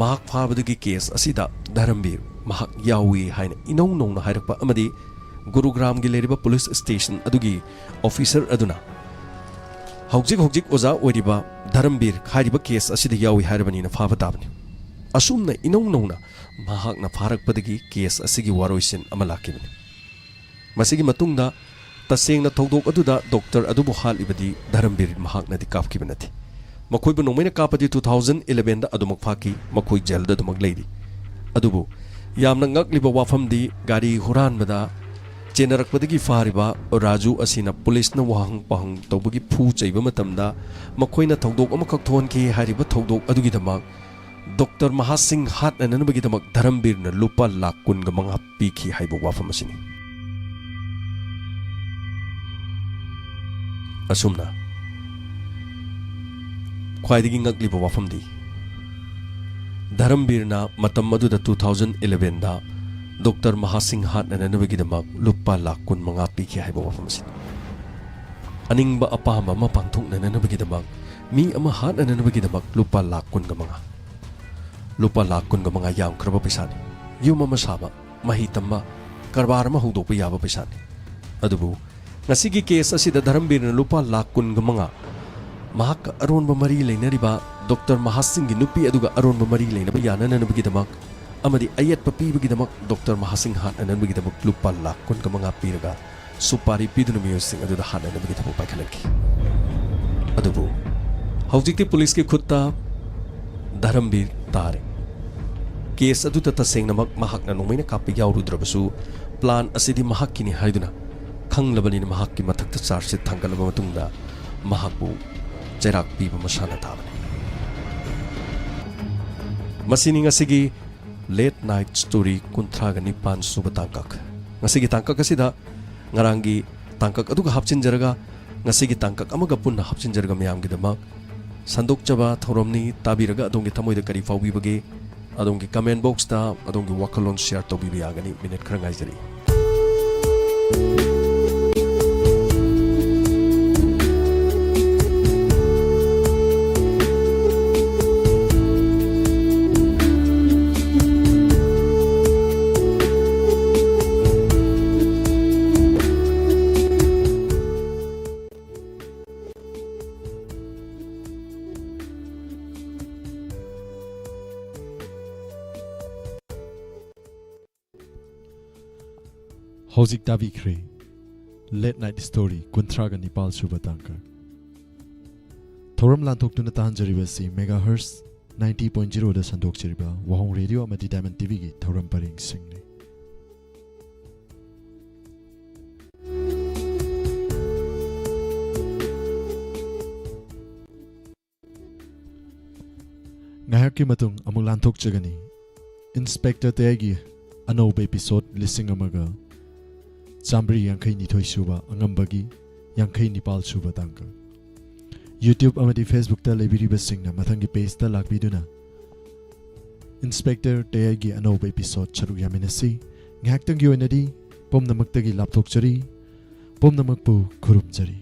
ꯃꯍꯥꯛ ꯐꯥꯕꯗꯒꯤ ꯀꯦꯁ ꯑꯁꯤꯗ ꯙꯔꯝꯕꯤꯔ ꯃꯍꯥꯛ ꯌꯥꯎꯏ ꯍꯥꯏꯅ ꯏꯅꯧ ꯅꯧꯅ ꯍꯥꯏꯔꯛꯄ ꯑꯃꯗꯤ ꯒꯨꯔꯨꯒ꯭ꯔꯥꯝꯒꯤ ꯂꯩꯔꯤꯕ ꯄꯨꯂꯤꯁ ꯁ꯭ꯇꯦꯁꯟ ꯑꯗꯨꯒꯤ ꯑꯣꯐꯤꯁꯔ ꯑꯗꯨꯅ ꯍꯧꯖꯤꯛ ꯍꯧꯖꯤꯛ ꯑꯣꯖꯥ ꯑꯣꯏꯔꯤꯕ ꯙꯔꯝꯕꯤꯔ ꯍꯥꯏꯔꯤꯕ ꯀꯦꯁ ꯑꯁꯤꯗ ꯌꯥꯎꯏ ꯍꯥꯏꯔꯕꯅꯤꯅ ꯐꯥꯕ ꯇꯥꯕꯅꯤ꯫ ꯑꯁꯨꯝꯅ ꯏꯅꯧ ꯅꯧꯅ ꯃꯍꯥꯛꯅ ꯐꯥꯔꯛꯄꯗꯒꯤ ꯀꯦꯁ ꯑꯁꯤꯒꯤ ꯋꯥꯔꯣꯏꯁꯤꯟ ꯑꯃ ꯂꯥꯛꯈꯤꯕꯅꯤ꯫ ꯃꯁꯤꯒꯤ ꯃꯇꯨꯡꯗ ꯇꯁꯦꯡꯅ ꯊꯧꯗꯣꯛ ꯑꯗꯨꯗ ꯗꯣꯛꯇꯔ ꯑꯗꯨꯕꯨ ꯍꯥꯠꯂꯤꯕꯗꯤ ꯙꯔꯝꯕꯤꯔ ꯃꯍꯥꯛꯅꯗꯤ ꯀꯥꯞꯈꯤꯕ ꯅꯠꯇꯦ꯫ ꯃꯈꯣꯏꯕꯨ ꯅꯣꯡꯃꯩꯅ ꯀꯥꯞꯄꯗꯤ two thousand elevenꯗ ꯑꯗꯨꯃꯛ ꯐꯥꯈꯤ, ꯃꯈꯣꯏ ꯖꯦꯜꯗ ꯑꯗꯨꯃꯛ ꯂꯩꯔꯤ꯫ ꯑꯗꯨꯕꯨ ꯌꯥꯝꯅ ꯉꯛꯂꯤꯕ ꯋꯥꯐꯝꯗꯤ ꯒꯥꯔꯤ ꯍꯨꯔꯥꯟꯕꯗ ꯆꯦꯟꯅꯔꯛꯄꯗꯒꯤ ꯐꯥꯔꯤꯕ ꯔꯥꯖꯨ ꯑꯁꯤꯅ ꯄꯨꯂꯤꯁꯅ ꯋꯥꯍꯪ ꯄꯥꯎꯍꯪ ꯇꯧꯕꯒꯤ ꯐꯨ ꯆꯩꯕ ꯃꯇꯝꯗ ꯃꯈꯣꯏꯅ ꯊꯧꯗꯣꯛ ꯑꯃꯈꯛ ꯊꯣꯛꯍꯟꯈꯤ ꯍꯥꯏꯔꯤꯕ ꯊꯧꯗꯣꯛ ꯑꯗꯨꯒꯤꯗꯃꯛ ꯗꯣꯛꯇꯔ ꯃꯍꯥꯁꯤꯡ ꯍꯥꯠꯅꯅꯕꯒꯤꯗꯃꯛ ꯙꯔꯝꯕꯤꯔꯅ ꯂꯨꯄꯥ ꯂꯥꯈ ꯀꯨꯟꯒ ꯃꯉꯥ ꯄꯤꯈꯤ ꯍꯥꯏꯕ ꯋꯥꯐꯝ ꯑꯁꯤꯅꯤ꯫ ꯑꯁꯨꯝꯅ ꯈ꯭ꯋꯥꯏꯗꯒꯤ ꯉꯛꯂꯤꯕ ꯋꯥꯐꯝꯗꯤ ꯙꯔꯝꯕꯤꯔꯅ ꯃꯇꯝ ꯑꯗꯨꯗ two thousand elevenꯗ ꯗꯣꯛꯇꯔ ꯃꯍꯥꯁꯤꯡ ꯍꯥꯠꯅꯅꯕꯒꯤꯗꯃꯛ ꯂꯨꯄꯥ ꯂꯥꯈ ꯀꯨꯟ ꯃꯉꯥ ꯄꯤꯈꯤ ꯍꯥꯏꯕ ꯋꯥꯐꯝ ꯑꯁꯤꯅꯤ꯫ ꯑꯅꯤꯡꯕ ꯑꯄꯥꯝꯕ ꯑꯃ ꯄꯥꯡꯊꯣꯛꯅꯅꯕꯒꯤꯗꯃꯛ, ꯃꯤ ꯑꯃ ꯍꯥꯠꯅꯅꯕꯒꯤꯗꯃꯛ ꯂꯨꯄꯥ ꯂꯥꯈ ꯀꯨꯟꯒ ꯃꯉꯥ꯫ ꯂꯨꯄꯥ ꯂꯥꯈ ꯀꯨꯟꯒ ꯃꯉꯥ ꯌꯥꯝꯈ꯭ꯔꯕ ꯄꯩꯁꯥꯅꯤ꯫ ꯌꯨꯝ ꯑꯃ ꯁꯥꯕ, ꯃꯍꯩ ꯇꯝꯕ, ꯀꯔꯕꯥꯔ ꯑꯃ ꯍꯧꯗꯣꯛꯄ ꯌꯥꯕ ꯄꯩꯁꯥꯅꯤ꯫ ꯑꯗꯨꯕꯨ ꯉꯁꯤꯒꯤ ꯀꯦꯁ ꯑꯁꯤꯗ ꯙꯔꯝꯕꯤꯔꯅ ꯂꯨꯄꯥ ꯂꯥꯈ ꯀꯨꯟꯒ ꯃꯉꯥ ꯃꯍꯥꯛꯀ ꯑꯔꯣꯟꯕ ꯃꯔꯤ ꯂꯩꯅꯔꯤꯕ ꯗꯣꯛꯇꯔ ꯃꯍꯥꯁꯤꯡꯒꯤ ꯅꯨꯄꯤ ꯑꯗꯨꯒ ꯑꯔꯣꯟꯕ ꯃꯔꯤ ꯂꯩꯅꯕ ꯌꯥꯅꯅꯕꯒꯤꯗꯃꯛ ꯑꯃꯗꯤ ꯑꯌꯦꯠꯄ ꯄꯤꯕꯒꯤꯗꯃꯛ ꯗꯣꯛꯇꯔ ꯃꯍꯥꯁꯤꯡ ꯍꯥꯠꯅꯅꯕꯒꯤꯗꯃꯛ ꯂꯨꯄꯥ ꯂꯥꯈ ꯀꯨꯟꯒ ꯃꯉꯥ ꯄꯤꯔꯒ ꯁꯨꯄꯥꯔꯤ ꯄꯤꯗꯨꯅ ꯃꯤꯑꯣꯏꯁꯤꯡ ꯑꯗꯨꯗ ꯍꯥꯠꯅꯅꯕꯒꯤ ꯊꯕꯛ ꯄꯥꯏꯈꯠꯍꯟꯈꯤ꯫ ꯑꯗꯨꯕꯨ ꯍꯧꯖꯤꯛꯇꯤ ꯄꯨꯂꯤꯁꯀꯤ ꯈꯨꯠꯇ ꯙꯔꯝꯕꯤꯔ ꯇꯥꯔꯦ꯫ ꯀꯦꯁ ꯑꯗꯨꯗ ꯇꯁꯦꯡꯅꯃꯛ ꯃꯍꯥꯛꯅ ꯅꯣꯡꯃꯩꯅ ꯀꯥꯞꯄ ꯌꯥꯎꯔꯨꯗ꯭ꯔꯕꯁꯨ, ꯄ꯭ꯂꯥꯟ ꯑꯁꯤꯗꯤ ꯃꯍꯥꯛꯀꯤꯅꯤ ꯍꯥꯏꯗꯨꯅ ꯈꯪꯂꯕꯅꯤꯅ ꯃꯍꯥꯛꯀꯤ ꯃꯊꯛꯇ ꯆꯥꯔꯖ ꯁꯤꯠ ꯊꯥꯡꯒꯠꯂꯕ ꯃꯇꯨꯡꯗ ꯃꯍꯥꯛꯄꯨ ꯆꯩꯔꯥꯛ ꯄꯤꯕ ꯃꯁꯥꯅ ꯇꯥꯕꯅꯤ꯫ ꯃꯁꯤꯅꯤ ꯉꯁꯤꯒꯤ ꯂꯦꯠ ꯅꯥꯏꯠ ꯁ꯭ꯇꯣꯔꯤ ꯀꯨꯟꯊ꯭ꯔꯥꯒ ꯅꯤꯄꯥꯟ ꯁꯨꯕ ꯇꯥꯡꯀꯛ꯫ ꯉꯁꯤꯒꯤ ꯇꯥꯡꯀꯛ ꯑꯁꯤꯗ ꯉꯔꯥꯡꯒꯤ ꯇꯥꯡꯀꯛ ꯑꯗꯨꯒ ꯍꯥꯞꯆꯤꯟꯖꯔꯒ, ꯉꯁꯤꯒꯤ ꯇꯥꯡꯀꯛ ꯑꯃꯒ ꯄꯨꯟꯅ ꯍꯥꯞꯆꯤꯟꯖꯔꯒ ꯃꯌꯥꯝꯒꯤꯗꯃꯛ ꯁꯟꯗꯣꯛꯆꯕ ꯊꯧꯔꯝꯅꯤ꯫ ꯇꯥꯕꯤꯔꯒ ꯑꯗꯣꯝꯒꯤ ꯊꯃꯣꯏꯗ ꯀꯔꯤ ꯐꯥꯎꯕꯤꯕꯒꯦ? ꯑꯗꯣꯝꯒꯤ comment box ꯇ ꯑꯗꯣꯝꯒꯤ ꯋꯥꯈꯜꯂꯣꯟ share ꯇꯧꯕꯤꯕ ꯌꯥꯒꯅꯤ꯫ Minute ꯈꯔ ꯉꯥꯏꯖꯔꯤ꯫ ꯍꯧꯖꯤꯛ ꯇꯥꯕꯤꯈ꯭ꯔꯦ Late Night Story ꯀꯨꯟꯊ꯭ꯔꯥꯒ ꯅꯤꯄꯥꯜ ꯁꯨꯕ ꯇꯥꯡꯀꯛ꯫ ꯊꯧꯔꯝ ꯂꯥꯟꯊꯣꯛꯇꯨꯅ ꯇꯥꯍꯟꯖꯔꯤꯕ ꯑꯁꯤ megahertz ninety point zero ꯗ ꯁꯟꯗꯣꯛꯆꯔꯤꯕ ꯋꯥꯍꯣꯡ ꯔꯦꯗꯤꯑꯣ ꯑꯃꯗꯤ Diamond ꯇꯤꯚꯤꯒꯤ ꯊꯧꯔꯝ ꯄꯔꯦꯡꯁꯤꯡꯅꯤ꯫ ꯉꯥꯏꯍꯥꯛꯀꯤ ꯃꯇꯨꯡ ꯑꯃꯨꯛ ꯂꯥꯟꯊꯣꯛꯆꯒꯅꯤ꯫ Inspector ꯇꯌꯥꯏꯒꯤ ꯑꯅꯧꯕ episode ꯂꯤꯁꯤꯡ ꯑꯃꯒ ꯆꯥꯃꯔꯤ ꯌꯥꯡꯈꯩ ꯅꯤꯊꯣꯏ ꯁꯨꯕ ꯑꯉꯝꯕꯒꯤ ꯌꯥꯡꯈꯩ ꯅꯤꯄꯥꯜ ꯁꯨꯕ ꯇꯥꯡꯀꯛ꯫ YouTube ꯑꯃꯗꯤ Facebook ꯇ ꯂꯩꯕꯤꯔꯤꯕꯁꯤꯡꯅ ꯃꯊꯪꯒꯤ page ꯇ ꯂꯥꯛꯄꯤꯗꯨꯅ Inspector ꯇꯌꯥꯏꯒꯤ ꯑꯅꯧꯕ episode ꯁꯔꯨꯛ ꯌꯥꯃꯤꯟꯅꯁꯤ꯫ ꯉꯥꯏꯍꯥꯛꯇꯪꯒꯤ ꯑꯣꯏꯅꯗꯤ ꯄꯨꯝꯅꯃꯛꯇꯒꯤ ꯂꯥꯞꯊꯣꯛꯆꯔꯤ꯫ ꯄꯨꯝꯅꯃꯛꯄꯨ ꯈꯨꯔꯨꯝꯖꯔꯤ꯫